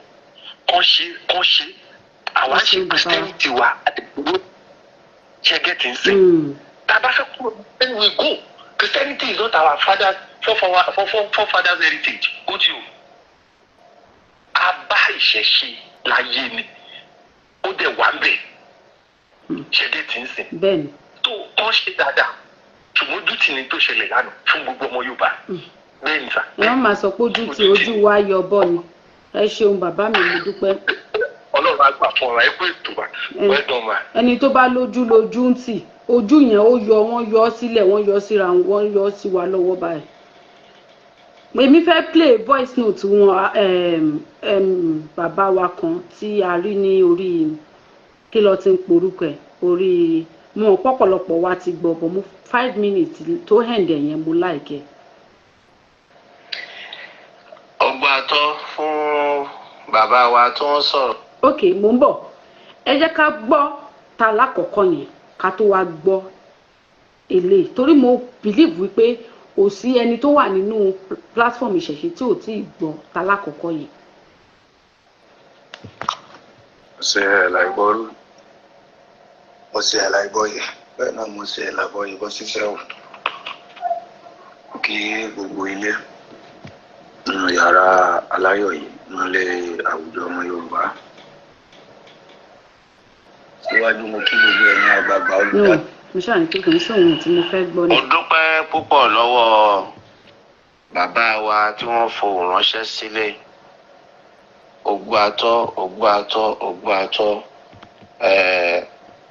[SPEAKER 1] Kàn ṣe, kàn ṣe. Àwa ń ṣe
[SPEAKER 2] Ṣeun, bàbá.
[SPEAKER 1] Christianity wa àdìgbò ṣe get ń sìn. Tá a bá fẹ́ kúrò, then we go. Christianity is not our fathers forefathers heritage. Ó ti o, a bá ìṣẹ̀ṣe láyé ni, ó dẹ̀ wá ń bẹ̀. Ṣe get ń sìn?
[SPEAKER 2] Bẹ́ẹ̀ni.
[SPEAKER 1] Tó kàn ṣe dáadáa, ṣùgbọ́n ojú tì ní tó ṣẹlẹ̀ lánàá fún gbogbo ọmọ Yorùbá. Bẹ́ẹ̀ ni sà.
[SPEAKER 2] Ẹ wọ́n máa sọ pé ojú tí ojú wa yọ bọ́ ni. Ẹ ṣeun bàbá mi, mo dúpẹ́.
[SPEAKER 1] Ọlọ́run á gbà fún ọ̀rọ̀ ẹ kú ètò wa. Well done ma.
[SPEAKER 2] Ẹni tó bá lójú lójú ń tì, ojú yẹn ó yọ, wọ́n yọ ọ́ sílẹ̀, wọ́n yọ ọ́ síra, wọ́n yọ ọ́ sí wa lọ́wọ́ báyìí. Èmi fẹ́ play voice note wọn, bàbá wa kan tí a rí ní orí kí ló ti ń porúkọ ẹ̀ orí mo mọ̀ pọ̀pọ̀lọpọ̀ wa ti gbọ́ bọ̀ mo 5 minutes tó hẹ̀ǹdẹ̀ yẹn, mo like ẹ̀.
[SPEAKER 3] Ọgbà tọ́ fún bàbá wa tó ń sọ̀rọ̀.
[SPEAKER 2] Ok, mo ń bọ̀. Ẹ jẹ́ ká gbọ́ ta lákọ̀ọ́kọ́ yẹn ká tó wá gbọ́ eléyìí, torí mo believe wípé kò sí ẹni tó wà nínú platform ìṣẹ̀ṣe tí ò tí ì gbọ́ ta lákọ̀ọ́kọ́ yẹn.
[SPEAKER 4] Mo ṣe ẹ̀ láìbọ́rú.
[SPEAKER 5] Mo ṣe àlàìbọyè, bẹ́ẹ̀ náà mo ṣe àlàbọyè bọ́ ṣiṣẹ́ o. Kí gbogbo ilé nínú yàrá aláyọ̀ yìí nílé àwùjọ ọmọ Yorùbá síwájú, mo kí gbogbo ẹ̀yin àgbààgbà
[SPEAKER 2] No,
[SPEAKER 5] olùdá
[SPEAKER 2] mo ṣáà ní pé kò ní sóhun tí mo fẹ́ gbọ́ ni.
[SPEAKER 3] Mo dúpẹ́ púpọ̀ lọ́wọ́ bàbá wa tí wọ́n fohùn ránṣẹ́ sílé. Ògbó atọ́, ògbó atọ́, ògbó atọ́.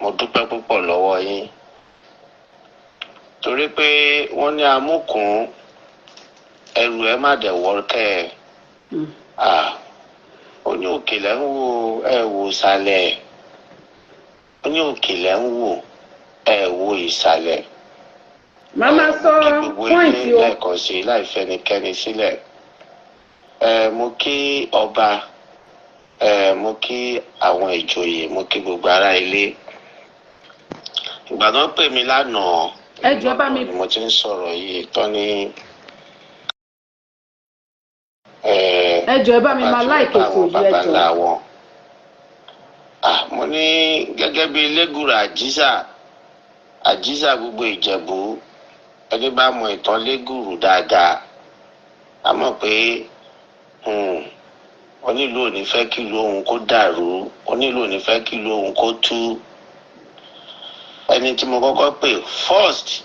[SPEAKER 3] Mo dúpẹ́ púpọ̀ lọ́wọ́ yín torí pé wọ́n ní amúkùn ẹrù ẹ má dẹ̀ wọ́kẹ́ ẹ̀. Ó ní òkè lẹ́ ń wò, ẹ wò ìsàlẹ̀. Ó ní òkè lẹ́ ń wò, ẹ wò ìsàlẹ̀.
[SPEAKER 2] Màá sọ
[SPEAKER 3] Kí gbogbo
[SPEAKER 2] point
[SPEAKER 3] ilé
[SPEAKER 2] o.
[SPEAKER 3] lẹ́ẹ̀kan sí i láì fẹnikẹ́ni sílẹ̀. Ẹ mo kí ọba, ẹ mo kí àwọn ìjòyè, mo kí gbogbo ará ilé. Ìgbà tó ń pè mí lánàá
[SPEAKER 2] Ẹ jọ̀ọ́, bá mi
[SPEAKER 3] ni mo ti ń sọ̀rọ̀ yìí tán ní
[SPEAKER 2] Ẹ jọ̀ọ́, ẹ bá mi máa like ètò yìí, ẹ
[SPEAKER 3] bàbá ńlá
[SPEAKER 2] jọ̀ọ́.
[SPEAKER 3] wọn. Mo ní gẹ́gẹ́ bí Lẹ́gùrù Àjíṣà, Àjíṣà gbogbo Ìjẹ̀bú, ẹni bá mọ ìtàn Lẹ́gùrù dáadáa á mọ̀ pé onílù ò ní fẹ́ kí ìlú òun kó dàrú, onílù ò ní fẹ́ kí ìlú òun kó tú. Ẹni tí mo kọ́kọ́ pè first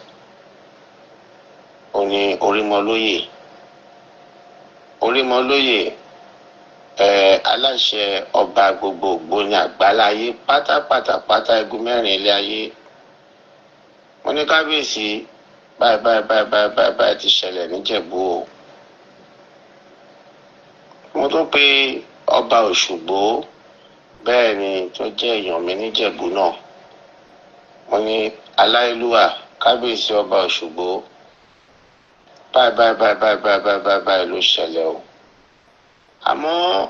[SPEAKER 3] ó ní Orímọlóyè. Orímọlóyè, aláṣẹ ọba gbogbo Ògbóni àgbáláyé pátápátápátá, igun mẹ́rin ilé ayé. Mo ní, "Kábíyèsí, báyìí báyìí báyìí báyìí báyìí báyìí ti ṣẹlẹ̀ níjẹ̀bú o." Mo tún pe ọba Òṣùgbó, bẹ́ẹ̀ ni, tó jẹ́ èèyàn mi níjẹ̀bú náà. Mo ní, "Aláìlúwà, kábíyèsí ọba Òṣùgbó, báyìí báyìí báyìí báyìí báyìí báyìí báyìí báyìí ló ṣẹlẹ̀ o." Àmọ́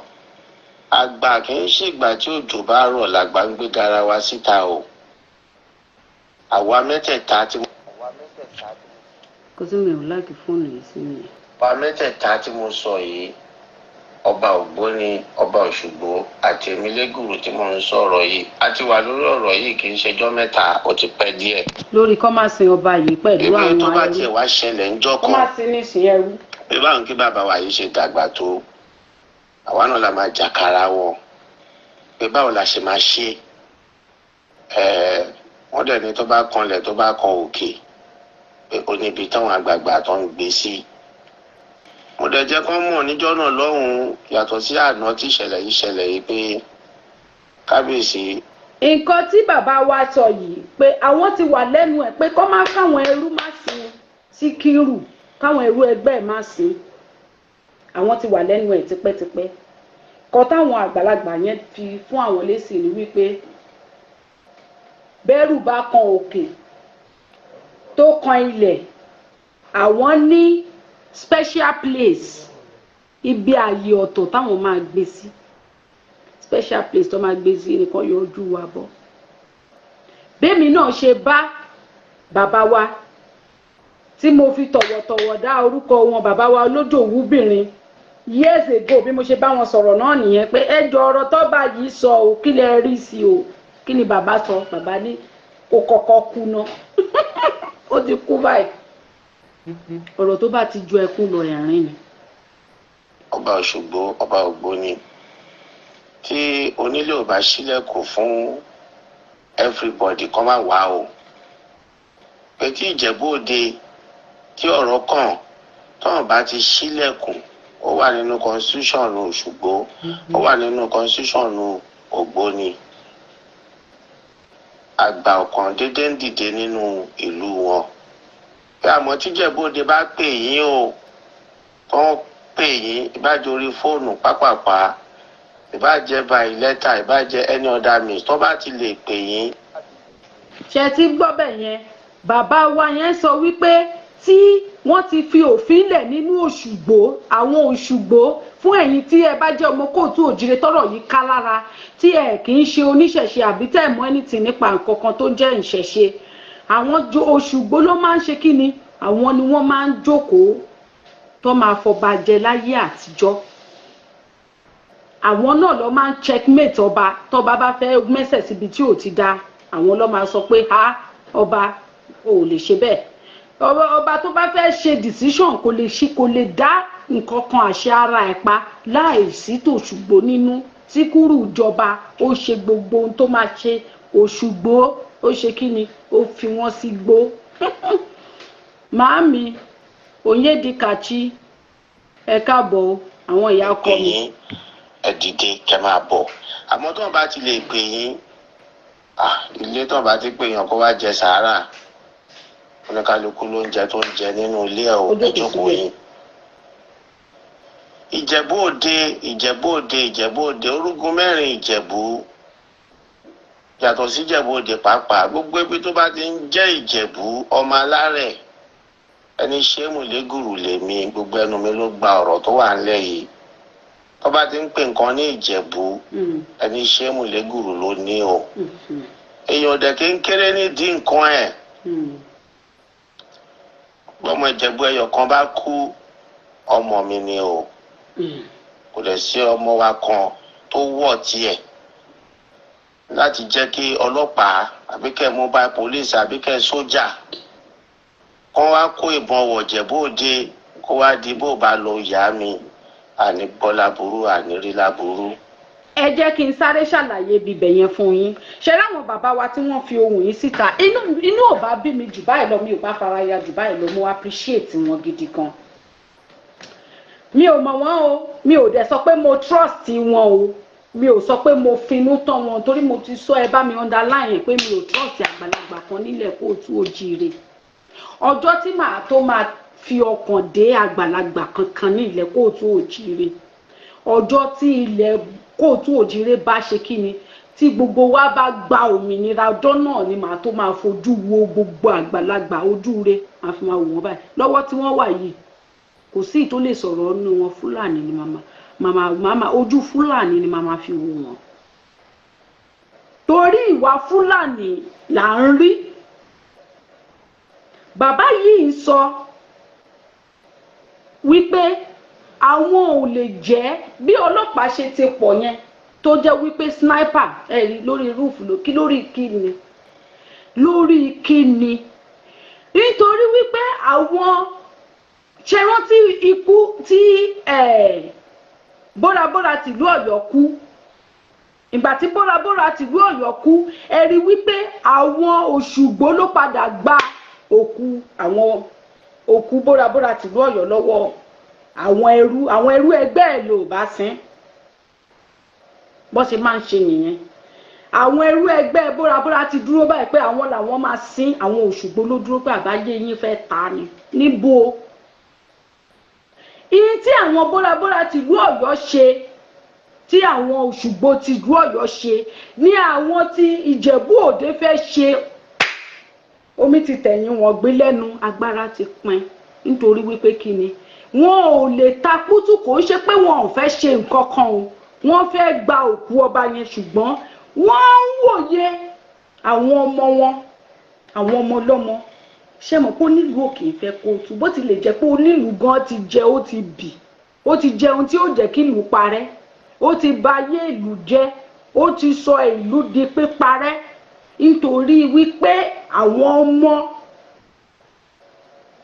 [SPEAKER 3] àgbà kì í ṣègbà tí òjò bá rọ̀ làgbà ń gbé garawa síta o. Àwa mẹ́tẹ̀ẹ̀ta tí
[SPEAKER 2] Kò sí, mi ò like fóònù yìí sí mi.
[SPEAKER 3] Ọba mẹ́tẹ̀ẹ̀ta tí mo sọ yìí, ọba Ògbóni, ọba Òṣùgbó àti èmi Lẹ́gùrù tí mo ń sọ̀rọ̀ yìí, a ti wà lórí ọ̀rọ̀ yìí, kì í ṣẹjọ́ mẹ́ta, ó ti pẹ́ díẹ̀.
[SPEAKER 2] Lórí kọ́ máa sin ọba yìí pẹ̀lú
[SPEAKER 3] Èmi
[SPEAKER 2] àwọn
[SPEAKER 3] tó bá
[SPEAKER 2] ẹrú.
[SPEAKER 3] tiẹ̀ wá ṣẹlẹ̀ ńjọ́
[SPEAKER 2] Kọ́
[SPEAKER 3] kan
[SPEAKER 2] máa sin nísìn ẹrú.
[SPEAKER 3] Bí báwọn kí bàbá wa yìí ṣe dàgbà tó, àwa náà la máa jàkàrà wọn pé báwo la ṣe máa ṣe ẹ. Wọ́n dẹ̀ ní tó bá kanlẹ̀, tó bá kan òkè, pé ó níbi táwọn àgbààgbà tó ń gbé sí. Mo dẹ̀ jẹ́ kán mọ̀ níjọ́ náà lọ́hùn-ún, yàtọ̀ sí àná tí ìṣẹ̀lẹ̀ yìí ṣẹlẹ̀ yìí, pé kábíyèsí.
[SPEAKER 2] Nǹkan tí bàbá wa sọ yìí pé àwọn ti wà lẹ́nu ẹ̀ pé kọ́ má káwọn ẹrú má sin Síkírù, káwọn ẹrú ẹgbẹ́ ẹ̀ má sin, àwọn ti wà lẹ́nu ẹ̀ tipẹ́tipẹ́. Kọ́ táwọn àgbàlagbà yẹn fi fún àwọn lésì ni wípé bẹ́rù bá kan òkè tó kan ilẹ̀, àwọn ní special place, ibi ààyè ọ̀tọ̀ táwọn máa gbé sí, special place tó máa gbé sí nìkan yọjú wa bọ̀. Bẹ́ẹ̀mi náà ṣe bá bàbá wa tí mo fi tọ̀wọ̀tọ̀wọ̀ dá orúkọ wọn, bàbá wa olójòwúbìnrin, years ago, bí mo ṣe bá wọn sọ̀rọ̀ náà nìyẹn pé ẹ jọ, ọ̀rọ̀ tọ́ba yìí sọ o, kí lẹ rí sí o? Kí ni bàbá sọ? Bàbá ní kó kọ́kọ́ kú ná. Ó ti kú báyìí. Ọ̀rọ̀ tó bá ti ju ẹkún lọ, ẹ̀rín ni.
[SPEAKER 3] Ọba Òṣogbo, ọba Ògbóni, tí onílé ò bá ṣílẹ̀kùn fún everybody kọ́ máa wá o, pé tí Ìjẹ̀bú Òde tí ọ̀rọ̀ kàn tọ́wọ́n bá ti ṣílẹ̀kùn, ó wà nínú constitution Òṣogbo, ó wà nínú constitution Ògbóni, àgbà ọ̀kan dédé ń dìde nínú ìlú wọn, pé àmọ́ tíjẹ̀bú Òde bá pè yín o, tọ́ pè yín, ìbájẹ́ orí fóònù pápápá, ìbájẹ́ by letter, ìbájẹ́ any other means, tó bá ti lè pè yín.
[SPEAKER 2] Ṣe ti gbọ́ bẹ̀ yẹn? Bàbá wa yẹn sọ wípé tí wọ́n ti fi òfin lẹ̀ nínú Òṣùgbó, àwọn Òṣùgbó, fún ẹ̀yin tí ẹ bá jẹ́ ọmọ kóòtù òjìrè tọ́rọ̀ yìí ká lára, tí ẹ kì í ṣe oníṣẹ̀ṣe àbí tẹ́ ẹ̀ mọ̀ anything nípa nǹkan kan tó jẹ́ ìṣẹ̀ṣe, àwọn Òṣùgbó ló máa ń ṣe kí ni, àwọn ni wọ́n máa ń jókòó tó máa fọba jẹ láyé àtijọ́. Àwọn náà ló máa ń checkmate ọba. Tọba bá fẹ́ mẹ́sẹ̀ síbi tí ò ti da, àwọn ló máa sọ pé, "Ha, ọba ò lè ṣe bẹ́ẹ̀." Ọba tó bá fẹ́ ṣe decision, kò lè ṣe, kò lè dá nǹkan kan àṣẹ ara ẹ̀ pa láì sí tòṣùgbó nínú. Síkírù jọba, ó ṣe gbogbo ohun tó máa ṣe, Òṣùgbó ó ṣe kí ni, ó fi wọ́n sí gbó. Màámi Onyedikachi, ẹ káàbọ̀ o, àwọn ìyá ọkọ
[SPEAKER 3] Pè
[SPEAKER 2] mi.
[SPEAKER 3] yín, ẹ dìde kẹ́ máa bọ̀. Àmọ́ tó bá ti lè pè yín, ilé tó bá ti pè yàn kó wá jẹ sàárà, oníkálukú ló ń jẹ tó ń jẹ nínú ilé ẹ o.
[SPEAKER 2] Ó
[SPEAKER 3] Ẹ
[SPEAKER 2] jókòó
[SPEAKER 3] jókòó
[SPEAKER 2] síbẹ̀.
[SPEAKER 3] yín. Ìjẹ̀bú Òde, Ìjẹ̀bú Òde, Ìjẹ̀bú Òde, orúgun mẹ́rin Ìjẹ̀bú, yàtọ̀ sí Ìjẹ̀bú Òde pàápàá, gbogbo ibi tó bá ti ń jẹ́ Ìjẹ̀bú, ọmọ alárẹ̀ ẹni ṣémù lẹ́gùrù lèmi, gbogbo ẹnu mi ló gba ọ̀rọ̀ tó wà ńlẹ̀ yìí. Tó bá ti ń pè nǹkan ní Ìjẹ̀bú, ẹni ṣémù lẹ́gùrù ló ní o. Èèyàn dẹ̀ kí ń kéré nídìí nǹkan ẹ̀. Bọ́mọ Ìjẹ̀bú ẹyọ kan bá kú, ọmọ mi ni o. Kò dẹ̀ sí ọmọ wa kan tó wọ̀ tiẹ̀ láti jẹ́ kí ọlọ́pàá àbí kẹ́ mobile police àbí kẹ́ sójà kán wá kó ìbọn wọ̀ Ìjẹ̀bú Òde, kó wá di bó bá lọ yá mi, àní gbọ́ láburú, àní rí láburú.
[SPEAKER 2] Ẹ jẹ́ kí n sáré ṣàlàyé bíbẹ̀ yẹn fún yín. Ṣe láwọn bàbá wa tí wọ́n fi ohùn yìí síta, inú ò bá bí mi jù báyìí lọ, mi ò bá fara ya jù báyìí lọ. Mo appreciate wọn gidi gan. Mi ò mọ̀ wọ́n o, mi ò dẹ̀ sọ pé mo trust wọn o, mi ò sọ pé mo finú tán wọn, torí mo ti sọ, ẹ bá mi underline pé mi ò trust àgbàlagbà kan nílẹ̀ kóòtù òjìire. Ọjọ́ tí màá tó máa fi ọkàn dé àgbàlagbà kankan ní ilẹ̀ kóòtù òjìire, ọjọ́ tí ilẹ̀ kóòtù òjìire bá ṣe kí ni, tí gbogbo wa bá gba òmìnira, ọjọ́ náà ni màá tó máa fojú wo gbogbo àgbàlagbà ojú re, màá fi máa wò wọ́n báyìí. Lọ́wọ́ tí wọ́n wà yìí, kò sí ìtó lè sọ̀rọ̀ nínú wọn. Fúlàní ni màmá màmá màmá, ojú Fúlàní ni màmá fi wò wọ́n, torí ìwà Fúlàní là ń rí. Bàbá yìí ń sọ wípé àwọn ò lè jẹ́ bí ọlọ́pàá ṣe ti pọ̀ yẹn, tó jẹ́ wípé sniper ẹ̀ lórí roof lókí lórí kíni, lórí kíni, nítorí wípé àwọn ṣe rántí ikú tí bórabóra tìlú Ọ̀yọ́ kú. Ìgbà tí bórabóra tìlú Ọ̀yọ́ kú, ẹ rí wípé àwọn Òṣùgbó ló padà gba òkú, àwọn òkú bórabóra tìlú Ọ̀yọ́ lọ́wọ́ àwọn ẹrú ẹgbẹ́ ẹ̀ ló bá sín. Bó ṣe máa ń ṣe nìyẹn. Àwọn ẹrú ẹgbẹ́ bórabóra ti dúró báyìí pé àwọn làwọn máa sín. Àwọn Òṣùgbó ló dúró pé àbáyé yín fẹ́ ta ni níbo. Iye tí àwọn bórabóra tìlú Ọ̀yọ́ ṣe, tí àwọn Òṣùgbó tìlú Ọ̀yọ́ ṣe, ní àwọn tí Ìjẹ̀bú Òde fẹ́ ṣe. Omi ti tẹ̀yìn wọn gbé lẹ́nu, agbára ti pin, nítorí wípé kí ni, wọn ò lè ta kútù. Kò ń ṣe pé wọn ò fẹ́ ṣe nǹkan kan o, wọ́n fẹ́ gba òkú ọba yẹn, ṣùgbọ́n wọ́n ń wòye àwọn ọmọ wọn, àwọn ọmọ ọlọ́mọ. Ṣé mọ̀ pé onílùú ò kì í fẹ́ kóòtù? Bó tilẹ̀ jẹ́ pé onílùú gan ti jẹ, ó ti bì, ó ti jẹun tí ó jẹ́ kí ìlú parẹ́, ó ti bà ayé ìlú jẹ́, ó ti sọ ìlú di píparẹ́, nítorí wípé àwọn ọmọ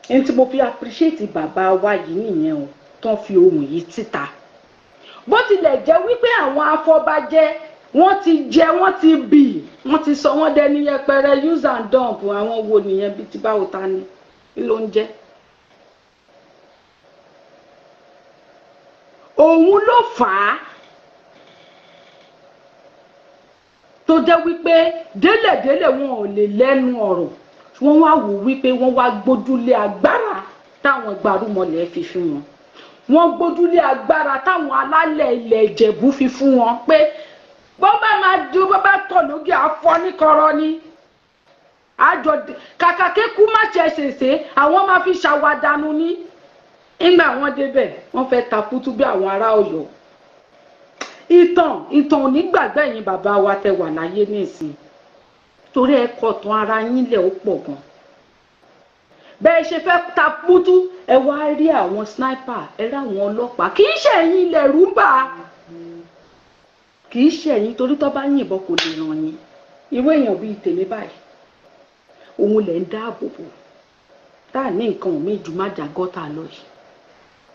[SPEAKER 2] ẹni tí mo fi appreciate bàbá wa yìí nìyẹn o, tán fi ohùn yìí síta. Bó tilẹ̀ jẹ́ wípé àwọn afọbajẹ, wọ́n ti jẹ, wọ́n ti bì, wọ́n ti sọ wọ́n dẹni yẹpẹrẹ, use and dump. Àwọn wo nìyẹn? Bíi ti báwo, ta ni, kí ló ń jẹ́? Òun ló fà á tó jẹ́ wípé délẹ̀délẹ̀ wọn ò lè lẹ́nu ọ̀rọ̀. Wọ́n wá wò wípé wọ́n wá gbójúlé agbára táwọn gbarumọlẹ̀ fi fún wọn, wọ́n gbójúlé agbára táwọn alálẹ̀ ilẹ̀ Ìjẹ̀bú fi fún wọn, pé bó bá máa dúró, bó bá tọ̀ lókè àfọ́ níkọrọ ni àjọ. Kàkà kékú má ṣe ṣèṣe, àwọn máa fi ṣàwádànù ní. Nígbà wọ́n débẹ̀, wọ́n fẹ́ takútú bí àwọn ará Ọ̀yọ́. Ìtàn ò ní gbàgbé ẹ̀yin bàbá wa tẹ wà láyé nísìn, torí ẹ kọ tán ara yín lẹ̀, ó pọ̀ gan. Bẹ́ẹ̀ ṣe fẹ́ takútú, ẹ wá rí àwọn sniper, ẹ rí àwọn ọlọ́pàá. Kì í ṣe ẹ̀yin ilẹ̀ rúbà, kì í ṣe ẹ̀yin, torí tó bá yìnbọn kò lè ràn yín. Irú èèyàn bíi tèmi báyìí, òun lẹ̀ ń dáàbò bò, tá à ní nǹkan míì ju má jà gọ́tà lọ yìí,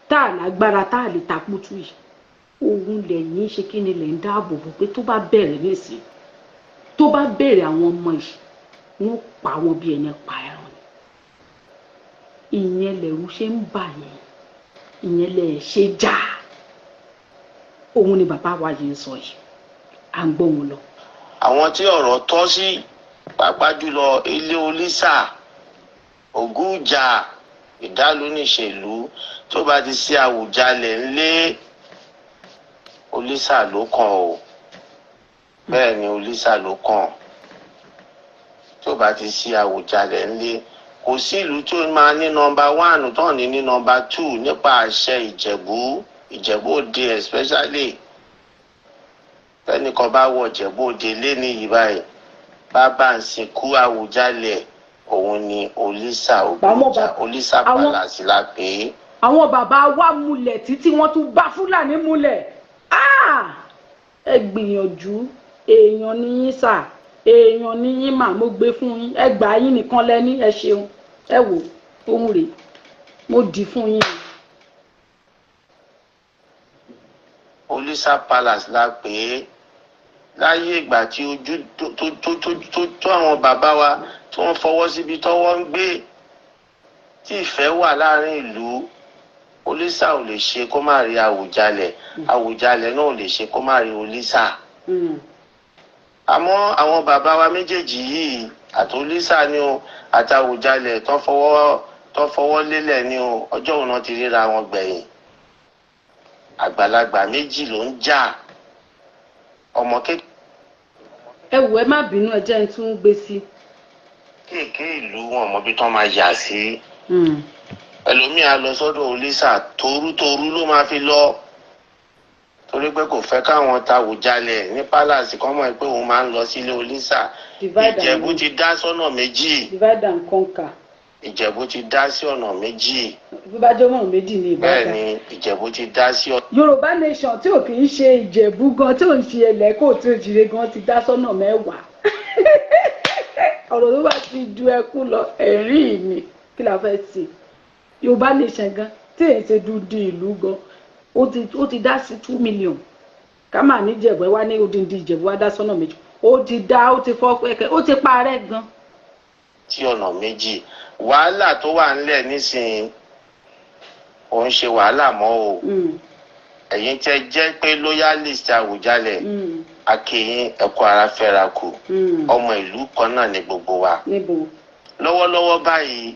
[SPEAKER 2] tá à lágbára, tá à lè takútú yìí, òun lẹ̀yìn ṣe kí ni, lẹ̀ ń dáàbò bò, pé tó bá bẹ̀rẹ̀ nísìn, tó bá bẹ̀rẹ̀, àwọn ọmọ yìí, wọ́n pa wọn bí ẹni pa ẹran ni. Ìyẹn lẹ̀rú ṣe ń bà yín, ìyẹn lẹ̀ ṣe já. Òun ni bàbá wa yìí ń sọ yìí, à ń gbọ́ wọn lọ.
[SPEAKER 3] Àwọn tí ọ̀rọ̀ tọ́ sí, pàápàá jùlọ ilé Olísà, Ògúnjà, Ìdálóníṣèlú, tó bá ti sí Àwùjalẹ̀ ńlé, Olísà ló kàn o. Bẹ́ẹ̀ ni, Olísà ló kàn. Tó bá ti sí Àwùjalẹ̀ ńlé, kò sí ìlú tó máa ní number one tó ní number two nípa àṣẹ Ìjẹ̀bú, Ìjẹ̀bú Òde especially. Tẹ́nìkan bá wọ Ìjẹ̀bú Òde léni yìí báyìí, bàbá ń sìnkú Àwùjalẹ̀, òun ni Olísà Ògúnjà, Olísà Palace la pè é.
[SPEAKER 2] Àwọn bàbá wa múlẹ̀ títí wọ́n tún bá Fúlàní múlẹ̀. Ẹ gbìyànjú, èèyàn ni yín sà, èèyàn ni yín mà, mo gbé fún yín, ẹ gbà yín nìkan lẹ́ní, ẹ ṣeun, ẹ wò ohun rèé, mo dì fún yín.
[SPEAKER 3] Olisa Palace la pè é láyé ìgbà tí ojú tó àwọn bàbá wa tí wọ́n fọwọ́ síbi tọ́wọ́ ń gbé, tí ìfẹ́ wà láàrin ìlú. Olisa ò lè ṣe kó má rí Àwùjalẹ̀, Àwùjalẹ̀ náà ò lè ṣe kó má rí Olisa. Àmọ́ àwọn bàbá wa méjèèjì yìí, àti Olisa ni o àti Àwùjalẹ̀, tó fọwọ́ lélẹ̀ ni o, ọjọ́ òun náà ti ríra wọn gbẹ̀yìn. Àgbàlagbà méjì ló ń jà, ọmọ kékeré.
[SPEAKER 2] Ẹ wò, ẹ má bínú, ẹ jẹ́ n tún gbé sí.
[SPEAKER 3] Kéèké ìlú wọn mọ bí tán máa yà sí. Ẹlòmíì á lọ sọ́dọ̀ Olisa, torútorú ló máa fi lọ, torí pé kò fẹ́ káwọn ta Àwùjalẹ̀ ní palace kan mọ̀ pé òun máa ń lọ sílé Olisa. Ìjẹ̀bú ti dá sọ́nà méjì.
[SPEAKER 2] Divide and conquer.
[SPEAKER 3] Ìjẹ̀bú ti dá sí ọ̀nà méjì.
[SPEAKER 2] Bí bá jẹ́ ọmọ méjì ní Ìbàdàn.
[SPEAKER 3] Bẹ́ẹ̀ ni, Ìjẹ̀bú ti dá sí ọ̀nà.
[SPEAKER 2] Yorùbá nation tí ò kì í ṣe Ìjẹ̀bú gan, tí ò ń ṣe ẹlẹ́kọ̀ọ́ tí ò jìrè gan, ti dá sọ́nà mẹ́wàá. Ọ̀rọ̀ ló bá ti ju ẹkún lọ, ẹ̀rín mi kí la fẹ́ ṣe? Yorùbá nation gan tí èyí ṣe dúdú ìlú gan, ó ti dá sí 2 million. Ká mà ní Ìjẹ̀bú wá ní odindi Ìjẹ̀bú wá dá sọ́nà méjì. Ó ti dá, ó ti fọ́ pẹ́kẹ́, ó ti parẹ́ gan.
[SPEAKER 3] Tí ọ̀nà méjì, wàhálà tó wà ńlẹ̀ nísìnyí ò ń ṣe wàhálà mọ́ o. Ẹ̀yin tẹ́ jẹ́ pé loyalist Àwùjalẹ̀, akéyín ẹ̀kọ́ ara fẹ́ra kù, ọmọ ìlú kan náà ni gbogbo wa. Lọ́wọ́lọ́wọ́ báyìí,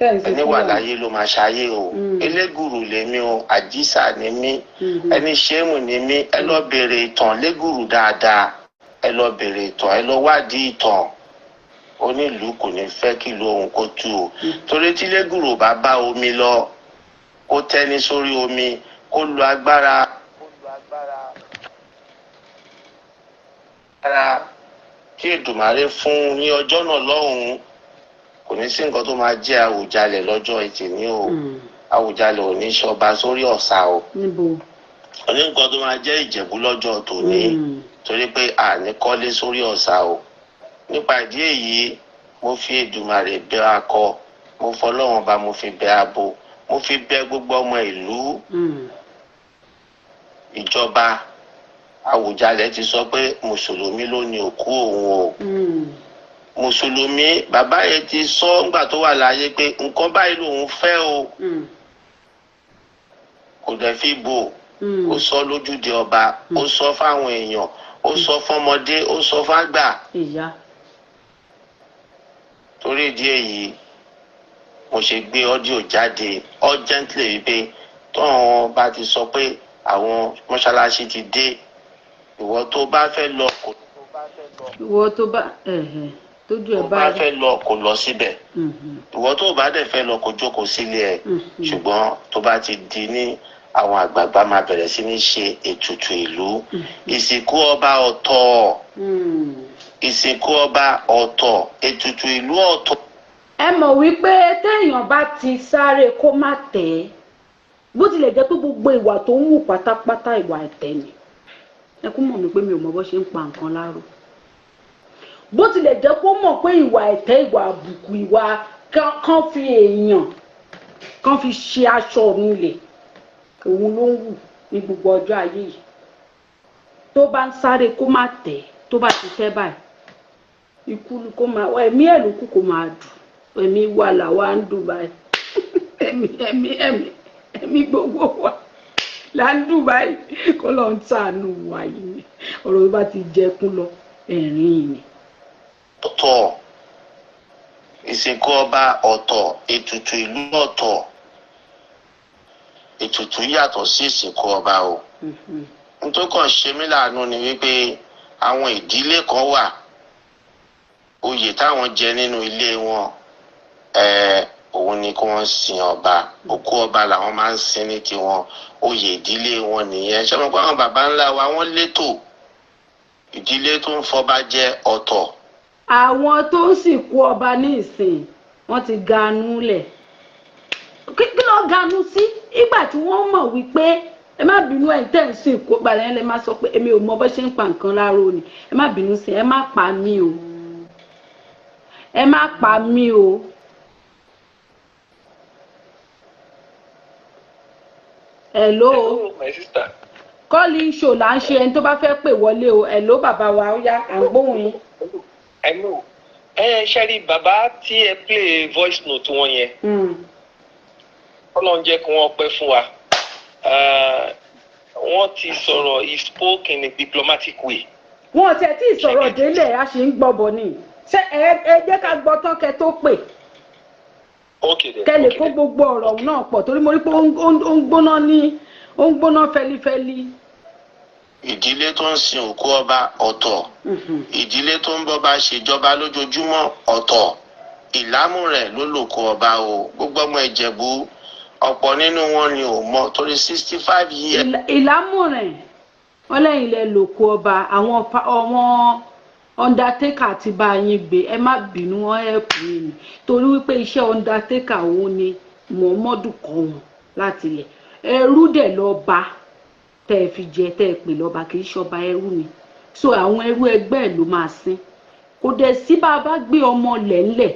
[SPEAKER 3] ẹni wà láyé ló máa ṣayé o. Elégùrù lèmi o, àjísà ni mí, ẹni ṣéèmù ni mí. Ẹ lọ bèrè ìtàn légùrù dáadáa, ẹ lọ bèrè ìtàn, ẹ lọ wádìí ìtàn. Onílùú kò ní fẹ́ kí ìlú òun kó tú o, torí tí légùrù bá bá omi lọ, kó tẹ́ni sórí omi, kó lo agbára kí Èdùmàrè fún un ní ọjọ́ náà lọ́hùn-ún, kò ní sí nǹkan tó máa jẹ́ Àwùjalẹ̀ lọ́jọ́ ẹtì ní o. Àwùjalẹ̀ ò ní ṣọba sórí ọ̀sà o, kò ní nǹkan tó máa jẹ́ Ìjẹ̀bú lọ́jọ́ tòní, torí pé àní kọ́lé sórí ọ̀sà o. Nípa ìdí èyí, mo fi Èdùmàrè bẹ̀ akọ, mo fọlọ́run bá, mo fi bẹ̀ abo, mo fi bẹ̀ gbogbo ọmọ ìlú. Ìjọba Àwùjalẹ̀ ti sọ pé mùsùlùmí ló ní òkú òun o. Mùsùlùmí, bàbá yẹn ti sọ ńgbà tó wà láyé pé nǹkan báyìí lòun fẹ́ o, kò dẹ̀ fi bò. Ó sọ lójúde ọba, ó sọ fáwọn èèyàn, ó sọ fọmọdé, ó sọ fágbà. Torí ìdí èyí, mo ṣe gbé ọ́díò jáde urgently wípé tọ́wọ́n bá ti sọ pé àwọn mọ́ṣáláṣí ti dé, ìwọ tó bá fẹ́ lọ kò
[SPEAKER 2] ìwọ tó bá tójú ẹ
[SPEAKER 3] bá fẹ́ lọ kò lọ síbẹ̀, ìwọ tó bá dẹ̀ fẹ́ lọ kò jókòó sílé ẹ̀. Ṣùgbọ́n tó bá ti di ní àwọn àgbààgbà máa bẹ̀rẹ̀ sí ní ṣe ètùtù ìlú. Ìsìnkú ọba ọ̀tọ̀, ìsìnkú ọba ọ̀tọ̀, ètùtù ìlú ọ̀tọ̀.
[SPEAKER 2] Ẹ mọ̀ wípé téèyàn bá ti sáré kó má tẹ̀ ẹ́, bó tilẹ̀ jẹ́ pé gbogbo ìwà tó ń wù pátápátá ìwà ẹ̀tẹ̀ ni. Ẹ kú mọ̀ mí pé mi ò mọ bó ṣe ń pa nǹkan láró. Bó tilẹ̀ jẹ́ kó mọ̀ pé ìwà ẹ̀tẹ̀, ìwà àbùkù, ìwà kan fi èèyàn kan fi ṣe aṣọ òun lẹ̀, òun ló ń wù ní gbogbo ọjọ́ ayé yìí. Tó bá ń sáré kó má tẹ̀, tó bá ti tẹ́ báyìí, ikú kó máa, ẹ̀mí ẹ̀ ló kù kó máa dù, ẹ̀mí wà làwa ń dùn báyìí. Ẹ̀mí ẹ̀mí ẹ̀mí ẹ̀mí gbogbo wa là ń dùn báyìí, kó lọ ń tànù wá yìí. Ọ̀rọ̀ tó bá ti jẹkún lọ, ẹ̀rín ni.
[SPEAKER 3] Ọ̀tọ̀ ìsìnkú ọba ọ̀tọ̀, ètùtù ìlú ọ̀tọ̀. Ètùtù yàtọ̀ sí ìsìnkú ọba o. Nítorí kàn ṣe mí láàánú ni wípé àwọn ìdílé kan wà, oyè táwọn jẹ nínú ilé wọn, òun ni kí wọ́n sin ọba, òkú ọba làwọn máa ń sin ní tiwọn, oyè ìdílé wọn nìyẹn. Ṣé mo pé àwọn baba ńlá wa wọ́n létò ìdílé tó ń fọba jẹ ọ̀tọ̀.
[SPEAKER 2] Àwọn tó ń sìnkú ọba ní ìsìn wọ́n ti ganú lẹ̀. Kí ló ganu sí ìgbà tí wọ́n mọ̀ wípé ẹ má bínú, ẹ̀ tẹ́ ń sìn kó gbàlẹ́ ẹ lè má sọ pé èmi ò mọ bó ṣe ń pa nǹkan láró ni. Ẹ má bínú sí, ẹ má pa mí o, ẹ má pa mí o. Hello.
[SPEAKER 1] Hello, my sister.
[SPEAKER 2] Calling show là ń ṣe, ẹni tó bá fẹ́ pè wọlé o. Hello bàbá wa, ó yá, à ń gbóhùn yín.
[SPEAKER 1] Hello. Ẹ ṣe rí bàbá tí ẹ play voice note wọn yẹn, Ọlọ́run jẹ́ kí wọ́n pẹ́ fún wa. Wọ́n ti sọ̀rọ̀, he spoke in a diplomatic way.
[SPEAKER 2] Wọn ò tiẹ̀ tí ì sọ̀rọ̀ délẹ̀, a ṣì ń gbọ́ bọ̀ ni. Ṣé ẹ jẹ́ ká gbọ́ tán kẹ́ tó pè?
[SPEAKER 1] Okay then.
[SPEAKER 2] Kẹ́ lè
[SPEAKER 1] okay
[SPEAKER 2] kó
[SPEAKER 1] then.
[SPEAKER 2] gbogbo ọ̀rọ̀ náà pọ̀, torí mo rí pé ó ń gbóná ní, ó ń gbóná fẹlifẹli.
[SPEAKER 3] Ìdílé tó ń sin òkú ọba ọ̀tọ̀, ìdílé tó ń bọ́ba ṣèjọba lójoojúmọ́ ọ̀tọ̀. Ìlámù rẹ̀ ló lòkú ọba o. Gbogbo ọmọ Ìjẹ̀bú, ọ̀pọ̀ nínú wọn ni ò mọ̀, torí 65 years.
[SPEAKER 2] Ìlámùrìn wọn lẹ́yìn ilẹ̀ lòkú ọba, àwọn undertaker ti bá yín gbé. Ẹ má bínú, wọn help yín ni, torí wípé iṣẹ́ undertaker òun ni Muhammadu kọ́ wọn láti ilẹ̀. Ẹrú dẹ̀ lọ bá tẹ́ ẹ fi jẹ, tẹ́ ẹ pè lọ́ba, kì í ṣọba, ẹrú ni. So àwọn ẹrú ẹgbẹ́ ẹ̀ ló máa sin. Kò dẹ̀ sí bá a bá gbé ọmọ lẹ́ńlẹ̀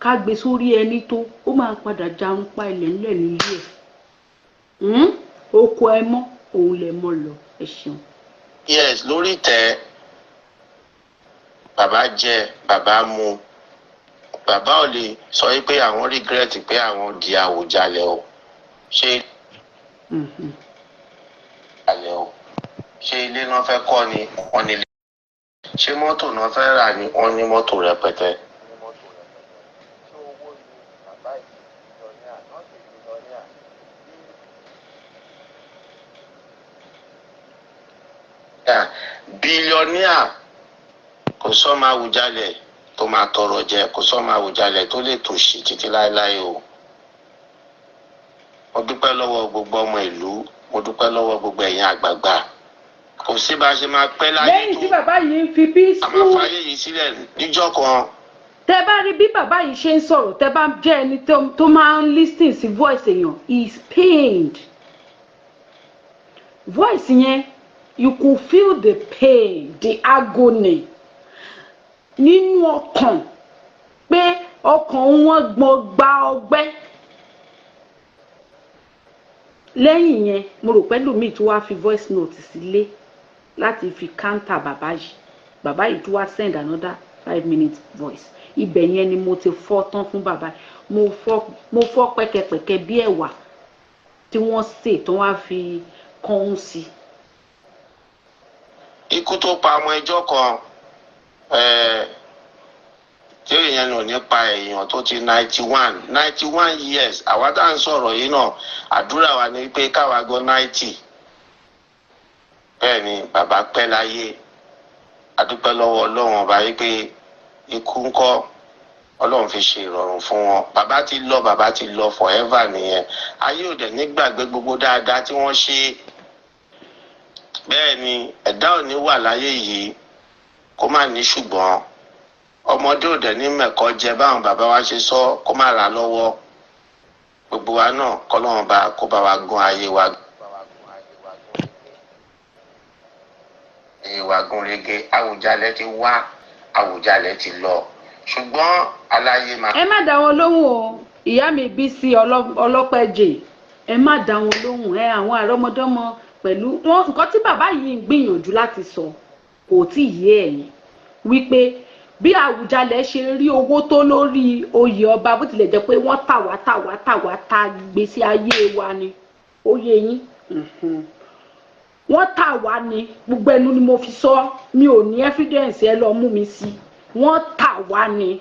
[SPEAKER 2] ká gbé sórí ẹni tó ó máa padà jarun pa ilẹ̀ ńlẹ̀ nílé ẹ̀. Oko ẹ mọ́ òun lẹ mọ́ lọ. Ẹ ṣeun.
[SPEAKER 3] Yes, lórí tẹ bàbá jẹ, bàbá mu, bàbá ò lè sọ pé àwọn regret pé àwọn di Àwùjalẹ̀ o. Ṣé àlẹ́ o, ṣé ilé náà fẹ́ kọ́ ni wọ́n nílé, ṣé mọ́tò náà fẹ́ rà ni wọ́n ní mọ́tò rẹpẹtẹ. Bílíọ̀nìà kò sọ́mọ Àwùjalẹ̀ tó máa tọrọ jẹ, kò sọ́mọ Àwùjalẹ̀ tó lè tòṣì títí láéláé o. Mo dúpẹ́ lọ́wọ́ gbogbo ọmọ ìlú, mo dúpẹ́ lọ́wọ́ gbogbo ẹ̀yin àgbààgbà. Kò sí bá a ṣe máa pẹ́ láyé
[SPEAKER 2] lẹ́yìn
[SPEAKER 3] tó
[SPEAKER 2] tí bàbá yìí ń fi
[SPEAKER 3] a máa
[SPEAKER 2] peaceful
[SPEAKER 3] fàyè yìí sílẹ̀ níjọ́ kan.
[SPEAKER 2] Tẹ bá rí bí bàbá yìí ṣe ń sọ̀rọ̀, tẹ bá jẹ́ ẹni tó máa ń listen sí voice èèyàn, he is pained. Voice yẹn, you could feel the pain, the agony nínú ọkàn, pé ọkàn wọn gbọ́n gba ọgbẹ́. Lẹ́yìn yẹn, mo rò pé lómi tó wá fi voice note sílé láti fi counter bàbá yìí. Bàbá yìí tó wá send another 5 minute voice. Ibẹ̀ yẹn ni mo ti fọ́ tán fún bàbá yìí. Mo fọ́ pẹ́kẹpẹ̀kẹ bí ẹ̀wà tí wọ́n sè tó wá fi kọ́hún sí.
[SPEAKER 3] Ikú tó pa ọmọ ẹjọ́ kan, tí èèyàn ò ní pa èèyàn tó ti 91 years. Àwa tá à ń sọ̀rọ̀ yìí náà, àdúrà wa ni pé káwa gan 90. Bẹ́ẹ̀ ni bàbá pẹ́ láyé. A dúpẹ́ lọ́wọ́ Ọlọ́run ọba yìí pé ikú ńkọ́, Ọlọ́run fi ṣe ìrọ̀rùn fún wọn. Bàbá ti lọ, bàbá ti lọ forever nìyẹn. Ayé ò dẹ̀ nígbàgbé gbogbo dáadáa tí wọ́n ṣe. Bẹ́ẹ̀ ni ẹ̀dá ò ní wà láyé yìí kó má ní, ṣùgbọ́n ọmọdé ò dẹ̀ ní mẹ̀kọ́ jẹ báwọn bàbá wa ṣe sọ, kó má ra lọ́wọ́. Gbogbo wa náà, kọ́lọ́run bá kó bá wa gún ayé wa, ayé wa gún régé. Àwùjalẹ̀ ti wá, Àwùjalẹ̀ ti lọ, ṣùgbọ́n aláyé máa.
[SPEAKER 2] Ẹ má dá wọn lóhùn o, ìyá mi Bísí Ọlọ́pẹ́jẹ, ẹ má dá wọn lóhùn. Ẹ àwọn àrọ́mọdọ́mọ pẹ̀lú wọn, nǹkan tí bàbá yìí ń gbìyànjú láti sọ kò tí ì yé ẹ̀yin, wípé bí Àwùjalẹ̀ ṣe rí owó tó lórí oyè ọba, bó tilẹ̀ jẹ́ pé wọ́n tà wá tà wá tà wá ta gbèsè ayé wa ni, ó yé yín. Wọ́n tà wá ni, gbogbo ẹnu ni mo fi sọ, mi ò ní evidence, ẹ lọ mú mi sí. Wọ́n tà wá ni,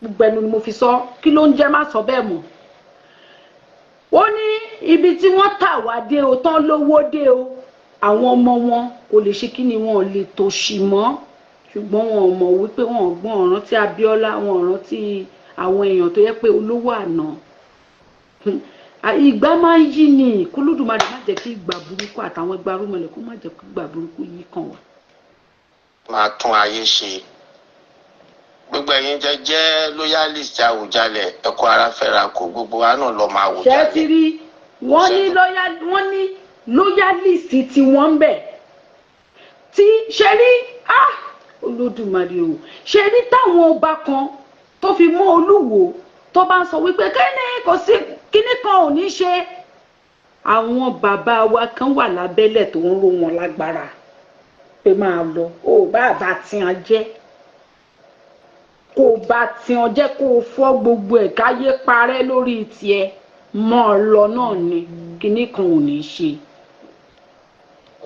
[SPEAKER 2] gbogbo ẹnu ni mo fi sọ. Kí ló ń jẹ́ má sọ bẹ́ẹ̀ mọ́? Ó ní ibi tí wọ́n tà wá dé o, tán lówó dé o, àwọn ọmọ wọn kò lè ṣe kí ni, wọn ò lè tòṣì mọ́. Ṣùgbọ́n wọn ò mọ̀ wípé wọn ò gbọ́n ọ̀ràn tí Abíọ́lá, wọn ò rántí àwọn èèyàn tó yẹ pé olówó àná. Ìgbà máa ń yí ni. K'Olódùmarè má jẹ́ kí ìgbà burúkú àtàwọn ìgbà rúmọlẹ̀, kó má jẹ́ kí ìgbà burúkú yí kàn wá.
[SPEAKER 3] Máa tún ayé ṣe. Gbogbo ẹ̀yin jẹ́ jẹ́ loyalist Àwùjalẹ̀, ẹ̀kọ́ ara fẹ́ra kò, gbogbo wa náà lọ́ọ́ máa
[SPEAKER 2] Ṣé ẹ ti
[SPEAKER 3] Àwùjalẹ̀.
[SPEAKER 2] rí? Wọ́n ní loyal, wọ́n ní loyalist tí wọ́n ń bẹ̀ tí ṣe rí. Ah, Olódùmarè o! Ṣe rí táwọn ọba kan tó fi mọ́ Olúwo tó bá ń sọ wípé kíní kò sí, kíní kan ò ní ṣe, àwọn bàbá wa kan wà lábẹ́lẹ̀ tó ń ró wọn lágbára pé máa lọ, ó bá tiwọn jẹ́, kó o bá tiwọn jẹ́, kó o fọ́ gbogbo ẹ̀ káyé parẹ́ lórí tiẹ̀ mọ́ ọ lọ náà ni kíní kan ò ní ṣe.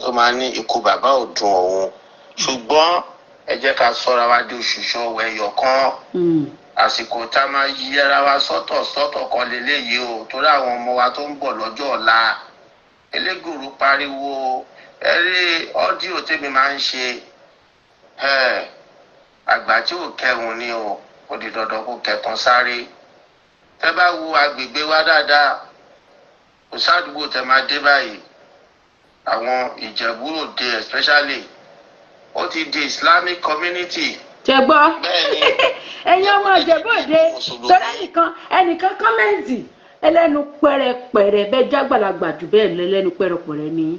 [SPEAKER 3] Tó máa ní ikú bàbá ò dùn òun, ṣùgbọ́n ẹ jẹ́ ká sọ́ra wa di òṣìṣẹ́ ọwọ́ ẹyọ kan. Àsìkò tá a máa yẹra wa sọ́tọ̀ sọ́tọ̀ kan lélẹ́yìí o, torí àwọn ọmọ wa tó ń bọ̀ lọ́jọ́ ọ̀la. Elégùrú pariwo eré audio tèmi máa ń ṣe ẹ, àgbà tí ò kẹrùn ni o, ó di dandan kó kẹtàn sáré. Tẹ bá wo agbègbè wa dáadáa, kò sádùúgbò tẹ máa dé báyìí, àwọn Ìjẹ̀bú Òde especially, ó ti di Islamic community.
[SPEAKER 2] Ṣe gbọ́?
[SPEAKER 3] Bẹ́ẹ̀ ni.
[SPEAKER 2] Ẹ̀yin ọmọ Ìjẹ̀bú Òde, torí ẹnìkan comment ẹlẹ́nu pẹ̀rẹ̀pẹ̀rẹ̀ bẹ́ẹ̀ jágbàlagbà jù bẹ́ẹ̀ lọ, ẹlẹ́nu pẹ̀rẹ̀pẹ̀rẹ̀ ni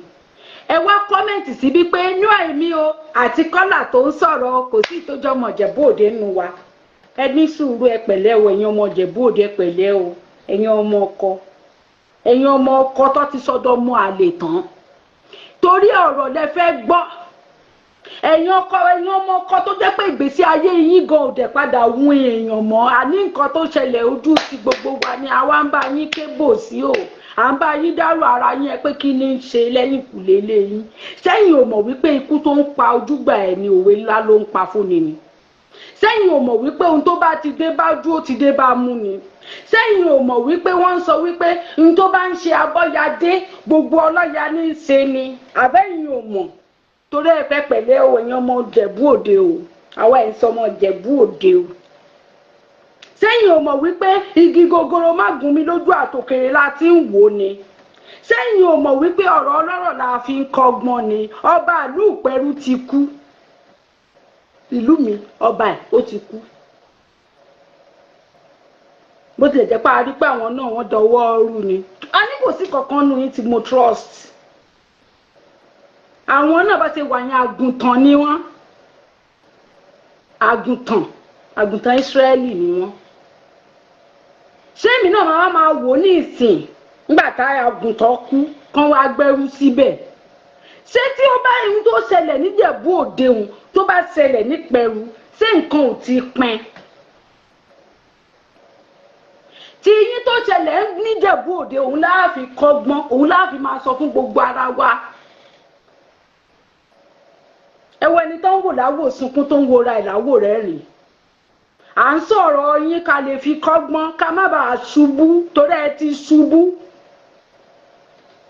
[SPEAKER 2] ẹ wá comment síbi pé inú àìmí o àti kọ́là tó ń sọ̀rọ̀, kò sí ìtọ́jú ọmọ Ìjẹ̀bú Òde nù wa. Ẹ ní sùúrù, ẹ pẹ̀lẹ́ o. Ẹ̀yin ọmọ Ìjẹ̀bú Òde, ẹ pẹ̀lẹ́ o. Ẹ̀yin ọmọ ọkọ, ẹ̀yin ọmọ ọkọ tó ti sọdọ̀ ọmọ àlè tán torí ọ̀rọ̀ lẹ fẹ́ gbọ́. Ẹ̀yin ọkọ, ẹ̀yin ọmọ ọkọ tó jẹ́ pé ìgbésí ayé yín gan ò dẹ̀ padà wun èèyàn mọ́. Àní nǹkan tó ṣẹlẹ̀, ojú ti gbogbo wa ni. Àwa ń bá yín kébò sí o, à ń bá yín dárò ara yín ẹ pé kí ni ń ṣe lẹ́yìn kùlé lé yín. Sẹ́yìn ò mọ̀ wípé ikú tó ń pa ojúgbà ẹ̀ ni òwe ńlá ló ń pa fúnni ni? Sẹ́yìn ò mọ̀ wípé ohun tó bá ti dé bá ojú, ó ti dé bá mú ni? Sẹ́yìn ò mọ̀ wípé wọ́n ń sọ wípé ohun tó bá ń ṣe abọ́yadé, gbogbo ọlọ́ya ní í ṣe ni? Àbẹ́yìn ò mọ̀? Torí ẹ fẹ́ pẹ̀lẹ́ o, ẹ̀yin ọmọ Ìjẹ̀bú Òde o. Àwa ẹ̀ ń sọ ọmọ Ìjẹ̀bú Òde o. Sẹ́yìn ò mọ̀ wípé igi gogoro má gún mi lójú, àtòkèrè la ti ń wò ni? Sẹ́yìn ò mọ̀ wípé ọ̀rọ̀ ọlọ́rọ̀ la fi ń kọ́gbọ́n ni? Ọba ìlú Ìpẹ́rù ti kú, ìlú mi, ọba ẹ̀ ó ti kú. Bó tilẹ̀ jẹ́ pé a rí pé àwọn náà wọ́n dọwọ́ rú ni, a ní kò sí kankan nù yín tí mo trust. Àwọn náà bá ṣe wà yẹn, àgùntàn ni wọ́n, àgùntàn, àgùntàn Ísírẹ́lì ni wọ́n. Ṣé èmi náà máa wò ní ìsìn nígbà tá àgùntàn kú kán wá gbẹ́rú síbẹ̀? Ṣé tí ó bá ihun tó ṣẹlẹ̀ níjẹ̀bú Òde òun tó bá ṣẹlẹ̀ nípẹ̀rù, ṣé nǹkan ò ti pin? Tí yín tó ṣẹlẹ̀ níjẹ̀bú Òde òun láàfin kọ́gbọ́n, òun láàfin máa sọ fún gbogbo ara wa. Ẹ wo ẹni tó ń wò láwò sunkún, tó ń wora ẹ̀ láwò rẹ̀ rìn. À ń sọ̀rọ̀ yín ká lè fi kọ́gbọ́n, ká má bàa ṣubú, torí ẹ ti ṣubú.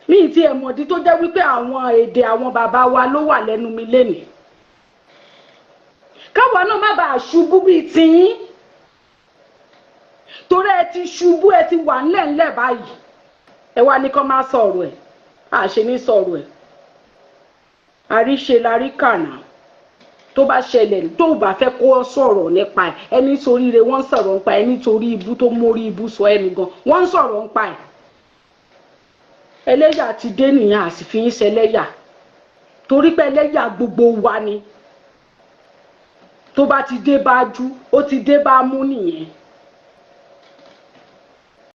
[SPEAKER 2] Mi ti ẹ̀ mọ̀dí tó jẹ́ wípé àwọn èdè àwọn bàbá wa ló wà lẹ́nu mi lénìí, káwa náà má bàa ṣubú bíi tiyín, torí ẹ ti ṣubú, ẹ ti wà ńlẹ̀ ńlẹ̀ báyìí. Ẹ wá ní kó má sọ̀rọ̀ ẹ̀, à ṣe ní sọ̀rọ̀ ẹ̀. Àríṣe la rí kànáà tó bá ṣẹlẹ̀, tó bá fẹ́ kó sọ̀rọ̀ nípa ẹ̀. Ẹni soríire, wọ́n ń sọ̀rọ̀ nípa ẹ̀. Nítorí ibú tó mórí ibú sọ ẹnu gan, wọ́n ń sọ̀rọ̀ nípa ẹ̀. Ẹlẹ́yà ti dé nìyẹn, àsì fi ń ṣẹlẹ́yà, torí pé ẹlẹ́yà gbogbo wa ni. Tó bá ti dé bá jú, ó ti dé bá mú nìyẹn.